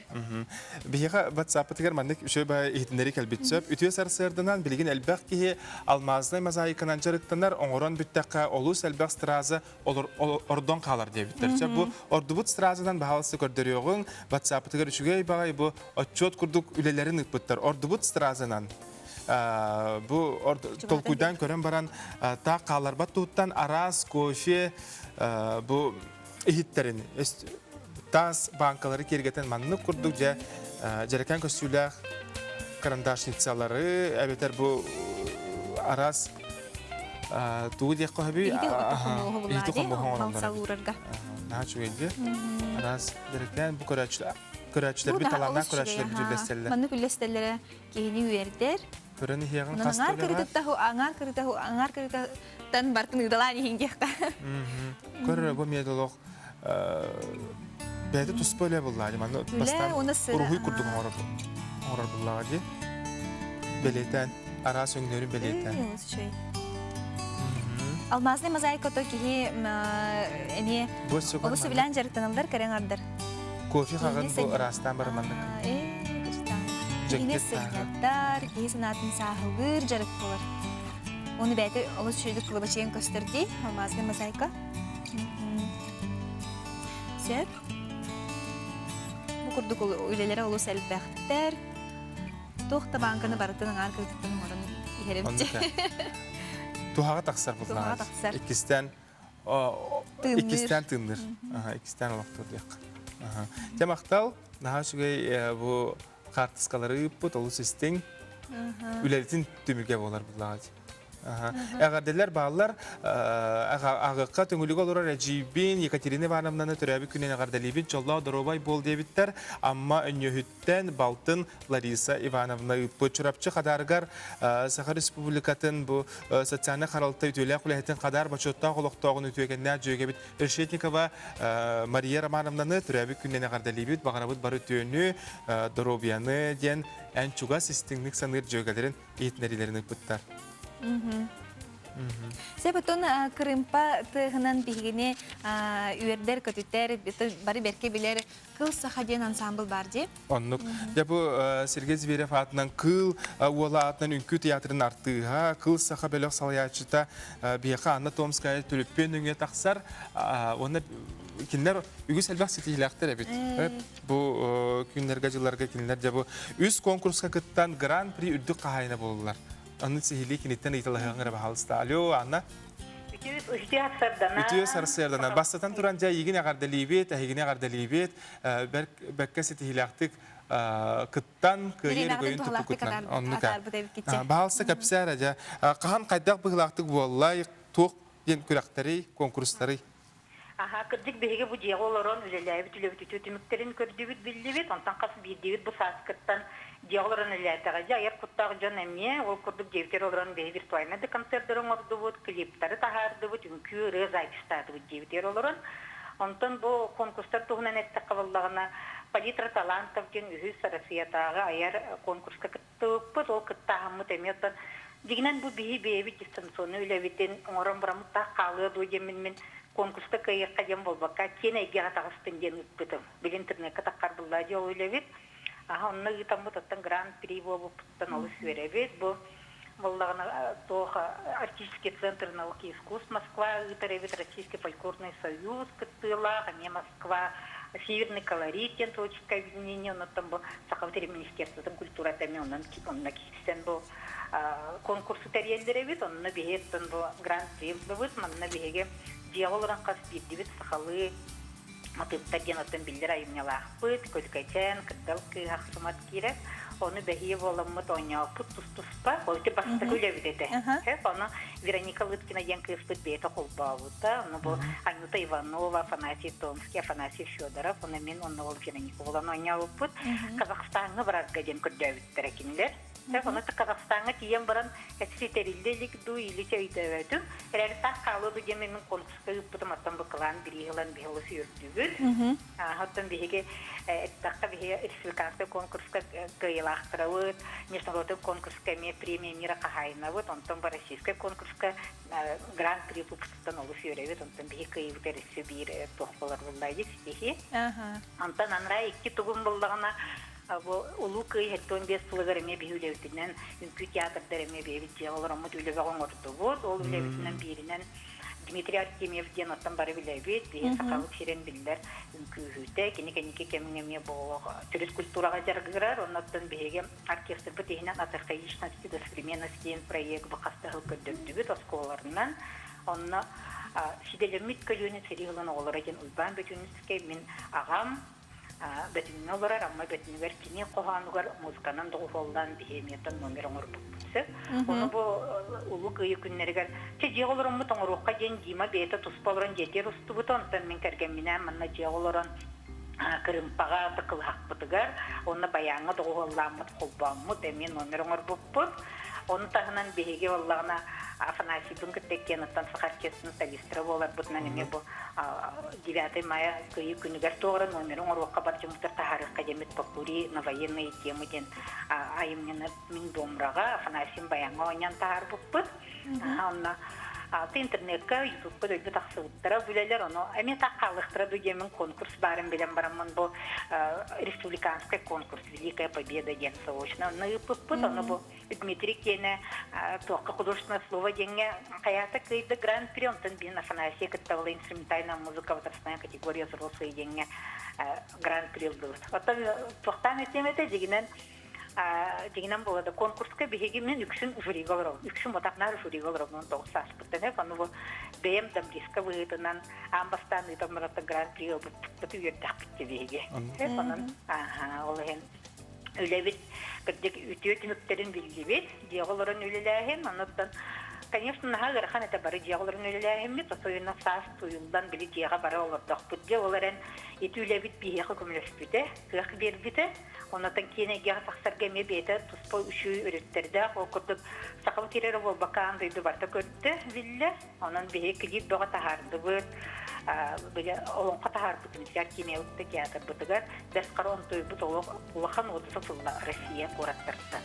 Биһиэхэ WhatsApp-ытыгар маннык үчүгэй баҕайы иһитиннэрии кэлбит сөп. Үтүө сарсыарданан билигин элбэх киһи алмаазнай мозаиканан дьарыктанар, оҥорон бүттэххэ олус элбэх страза ордон хаалар диэбиттэр. Сөп бу ордубут стразанан баһаалыста көрдөрүөҕүҥ. WhatsApp-ытыгар үчүгэй баҕайы бу отчуот курдук үлэлэрин ыыппыттар. Ордубут стразанан бу толкуйдаан көрөн баран таах хааларбат туһуттан араас кофе бу иһиттэрин таас бааҥкалары киэргэтэн маннык курдук дьэ дьэрэкээн көстүүлээх карандашницалары эбэтэр бу араас тугу диэххэ сөбүй иһити хомуоһу оҥороллор наһаа үчүгэйди араас дьэрэкээн бу көрөөччүлэр көрөөччүлэрбит талааннаах көрөөччүлэрбит үллэстэллэр маннык үллэстэллэрэ киһини үөрдэр көрөн иһиэҕин хас аҥаар кырытыттаһу аҥаар кырытаһу аҥаар кырытаттан бартын ыыталаан иһин диэххэ көрөр бу медолох бэйэтэ туспа үлэ буллаа дии манна бастаан уруһуй курдук оҥорор оҥорор буллаҕа дии бэлиэтээн араас өҥнөрүн бэлиэтээн Алмазный мозаика то киһи эмиэ олус сөбүлээн дьарыктаналлар кэрэ аҥардар. Кофе хаҕын бу ыраастаан барыманнык. Киһини сынньатар, киһи санаатын сааһылыыр дьарык буолар. Оны бэйэтэ олус үчүгэйдик кылабачыйан көстөр дии, алмазный мозаика. Сөп. Бу курдук үлэлэрэ олус элбэхтэр. Туох да бааҥканы барытын аҥаар кыргыттан оҥорон иһэрим. Туһаҕа тахсар Туһаҕа тахсар. Иккистээн иккистээн тыынныр. Иккистээн олохтуур диэххэ. Дьэ махтал, наһаа үчүгэй бу хаартыскалары ыыппыт, олус истиҥ. Үлэлитин түмүгэ буолар буллаҕа. Эҕэрдэлэр бааллар. Аҕыкка түҥүлүгэ олорор эдьиийбин Екатерина Ивановнаны төрөөбүт күнүн эҕэрдэлиибин. Дьоллоох доруобай буол диэбиттэр. Амма Өнньүөһүттэн балтын Лариса Ивановна ыыппыт. Чурапчы Хадаарыгар Саха Республикатын бу социальнай харалта үтүөлээх үлэһитин Хадаар бочуоттаах олохтооҕун үтүөкэннээх дьүөгэбит Решетникова Мария Романовнаны төрөөбүт күнүнэн эҕэрдэлиибит. Баҕарабыт бары үтүөнү, доруобуйаны диэн эн чугас истиҥник саныыр дьүөгэлэрин иһитиннэриилэрин ыыппыттар. Сөп оттон кырыымпа тыаһынан биһигини үөрдэр, көтүтэр, бары бэркэ билэр Кыл Саха диэн ансамбл баар дии. Оннук. Дьэ бу Сергей Зверев аатынан Кыыл уола аатынан үҥкүү театрын артыыһа, Кыл Саха бөлөх салайааччыта биһиэхэ Анна Томская түлүппүөн нөҥүө тахсар. Уонна кинилэр үгүс элбэх ситиһиилээхтэр эбит. Бу күннэргэ дьылларга кинилэр дьэ бу үс конкурска кыттан Гран-при үрдүк хаһаайына буоллулар. Аны сиһилии киниттэн ыйыталаһыаҥ эрэ баһаалыста. Алло, Анна. Үтүө сарсыардана. Үтүө сарсыардана. Бастатан туран дьэ эйигин эҕэрдэлиибит, эһигини эҕэрдэлиибит. Бэркэ ситиһиилээхтик кыттан, кыайыы өрөгөйүн туппуккутунан. Оннук. Баһаалыста кэпсээ эрэ дьэ. Хаһан хайдах быһыылаахтык буоллай, туох диэн күрэхтэрий, конкурстарый? Аһа, кырдьык биһиги бу дьиэҕэ олорон үлэлээбит үлэбит үтүө түмүктэрин көрдүбүт, биллибит. Онтон хас биирдиибит бу сааскыттан дьиэҕэ олорон үлэлээтэҕэ. Дьэ, айар куттаах дьон эмиэ ол курдук дьиэбитигэр олорон биһиги виртуальнай да концерттары оҥордубут, клиптары таһаардыбыт, үҥкүү, ырыа записьтаатыбыт дьиэбитигэр олорон. Онтон бу конкурстар туһунан эттэххэ буоллаҕына, Палитра талантов диэн үһүс Россиятааҕы айар конкурска кыттыбыппыт. Ол кыттааһыммыт эмиэ оттон дьиҥинэн бу биһи бэйэбит дистанционнай үлэбитин оҥорон бараммыт таах хаалыа дуо диэммин мин конкурска кыайыахха диэн буолбакка киэн эйгэҕэ таҕыстын диэн ыыппытым. Били интернекка таххар буллаа дии ол үлэбит. Аха онно ыытаммыт оттон гран-при буолбуппуттан олус үөрэбит. Бу буоллаҕына туох Арктический центр науки и искусств Москва ыытар эбит Российский фольклорный союз кыттыылаах, эмиэ Москва Северный колорит диэн творческое объединение, оннуттан бу Сахабыт министерствотын культурата эмиэ онон онно киирсэн бу конкурсу тэрийэллэр эбит, онно биһиги оттон бу гран-при ыллыбыт, манна биһиги дьиэҕэ олорон хас биирдибит сахалыы матыыптар диэн оттон биллэр айымньылаахпыт, Көлүкэчээн, Кырдал кыыһа Ахсымат киирэр. Ону бэһиэ буоламмыт оонньооппут тус-туспа. Ол ити бастакы үлэбит этэ. Ону Вероника Лыткина диэн кыыспыт бэйэтэ холбообута. Ону бу Анюта Иванова, Афанасий Томский, Афанасий Федоров, ону мин онно ол Вероника буолан оонньообуппут. Казахстаҥҥа барарга диэн көрдөөбүттэрэ кинилэр. Ону Казахстаҥҥа тиийэн баран эсси тэриллэ илик дуу, или өйдөөбөтүм. Эрээри таах хаалыа дуу диэн мин конкурска ыыппытым, оттон бу кылаан бирииһи ылан биһи олус үөрдүбүт. Оттон биһиги эттэххэ биһиги республиканскай конкурска кыайыылаахтарабыт, международный конкурска эмиэ премия мира хаһаайынабыт, онтон бу российскай конкурска гран-при выпускыттан олус үөрэбит, онтон биһи кыайыыбыт өссө биир туох буолар буолла стихи. Онтон анараа икки тугум буллаҕына бу Улуу Кыайыы 75 сылыгар эмиэ биһи үлэбитинэн үҥкүү театрдар эмиэ бэйэбит дьиэҕэ олороммут үлэбэ оҥордубут. Ол үлэбитинэн бииринэн Дмитрий Артемьев диэн оттон бары билэбит, биһи сахабыт сирин биллэр үҥкүүһүтэ. Кини кэнники кэмҥэ эмиэ бу төрүт культураҕа дьарыгырар. Оннуттан биһиги оркестрбыт иһинэн от архаичности до современности диэн проект бу хас да сыл көрдөрдүбүт оскуолаларынан. Онно сидэлэммит көлүөнэ сэрии сылын оҕолоро диэн Уйбаан Бөтүүнүскэй мин аҕам Бөтүҥҥэ олорор Амма Бөтүнүгэр кини хоһоонугар музыканан доҕуһуоллаан биһиэмиятан номер оҥорбуппут сөп. Ону бу Улуу Кыайыы күннэригэр чэ дьиэҕэ олороммут оҥоруохха диэн Дима бэйэтэ туспа олорон дьиэтигэр устубута, онтон мин кэргэмминээн манна дьиэҕэ олорон кырыымпаҕа тыкылыһахпытыгар уонна байааҥҥа доҕуһуоллааммыт холбооммут эмиэ номер оҥорбуппут. Ону таһынан биһиги буоллаҕына Афанасийбын кытта иккиэн Саха оркестрын солистара буоларбытынан эмиэ бу 9 мая Кыайыы күнүгэр туох эрэ номеры оҥоруохха бар дьоммутугар таһаарыахха диэммит попурри на военные темы диэн айымньыны мин домраҕа Афанасийым баяҥҥа оонньоон таһаарбыппыт. Онно ты интернетка, ютубка дойду тахсыбыттара үлэлэр, ону эмиэ так хаалыахтара дуу диэммин конкурс баарын билэн бараммын бу республиканскай конкурс Великая Победа диэн заочно онно ыыппыппыт, ону бу Дмитрий киэнэ туохха художественное слово диэҥҥэ хайаата кыайда гран-при, онтон биин Афанасий кыттабыла инструментальная музыка возрастная категория взрослые диэҥҥэ гран-при ыллыбыт. Оттон туохтаан этиэм этэ дьигинэн. Дьиҥинэн буолла да конкурска биһиги мин үксүн жюрига олоробун. Үксүн ботахнаар жюрига олоробун 19 сааспыттан эп. Ону бу бэйэм дамбиска быһыытынан аан бастаан ыытан баран гран-при ылбыппыт үөрдэхпит биһиги. Эп онон аха ол иһин үлэбит кырдьык үтүө түмүктэрин биллибит. Дьиэҕэ олорон үлэлээһин, онуттан конечно, наһаа ыарахан этэ бары дьиэҕэ олорон үлэлээһиммит, особенно саас туйуллан били дьиэҕэ бары олордохпут. Дьэ ол эрэн ити үлэбит биһиэхэ көмөлөспүтэ, кыах биэрбитэ. Онотон киэн эйгэҕэ тахсарга эмиэ бэйэтэ туспа үчүгэй өрүттэрдээх. Ол курдук сахабыт сирэ эрэ буолбакка аан дойду барыта көрдө, биллэ. Онон биһиги клип бөҕө таһаардыбыт, били олоҥхо таһаарбытын исэр киинэбит театрбытыгар Бэрт Хара онтуйбут олох улахан отзыв ылла Россия куораттарыттан.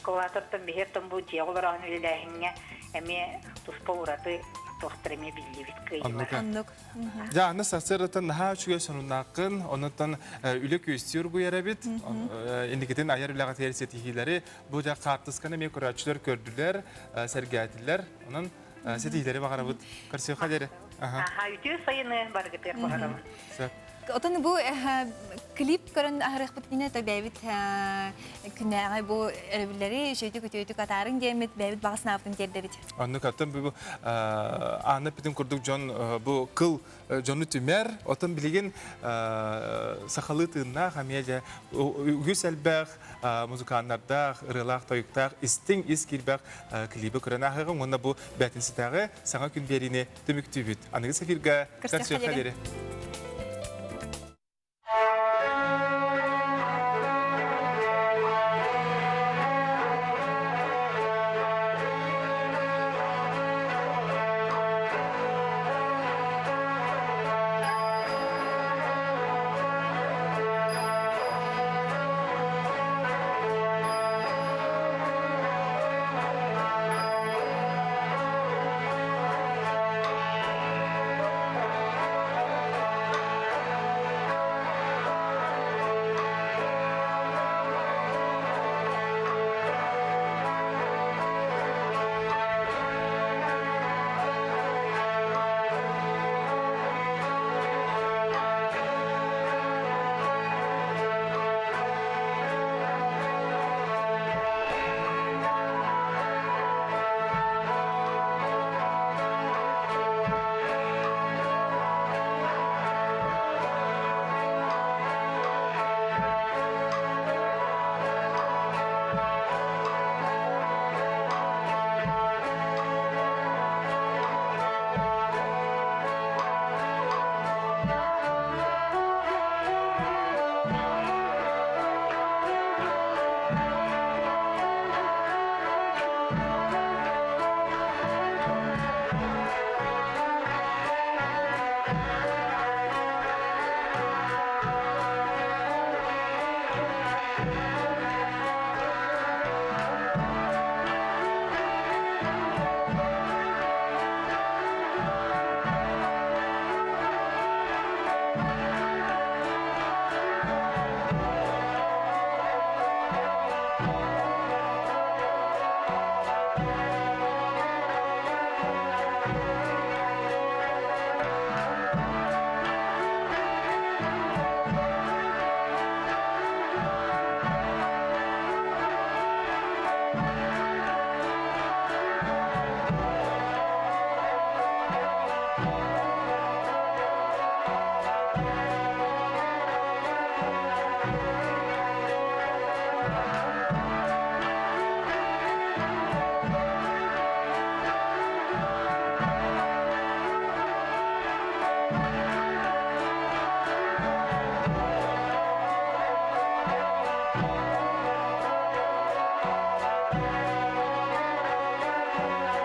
Кулаатартан биһиэттэн бу дьиэҕэ олороон үлэлээһиҥҥэ эмиэ туспа ураты туохтар эмиэ биллибит кыайыылар. Оннук. Дьэ, аны сарсыардаттан наһаа үчүгэй сонуннааххын, онуттан үлэ күөстүү оргуйар эбит. Инникитин айар үлэҕитигэр ситиһиилэри бу дьэ хаартысканы эмиэ көрөөччүлэр көрдүлэр, сэргээтилэр. Онон ситиһиилэри баҕарабыт. Көрсүөххэ диэри. Аха, үтүө сайыны барыгытыгар баҕарабын. Сөп. Отон бу клип көрөн аһарыахпыт иннинэ то бэйэбит күннээҕи бу өрөбүллэри үчүгүйдүк үтүөтүк атаарыҥ диэммит бэйэбит баҕа санаабытын тиэрдэбит. Оннук оттон бу Анна эппитин курдук дьон бу кыл дьону түмэр, отон билигин сахалыы тыыннаах эмиэ дьэ үгүс элбэх музыканнардаах, ырыалаах-тойуктаах истиҥ ис киирбэх клиби көрөн ааһыаҕыҥ уонна бу бээтинсэтээҕи саҥа күн биэриини түмүктүүбүт. Аныгы эфиргэ көрсүөххэ диэри.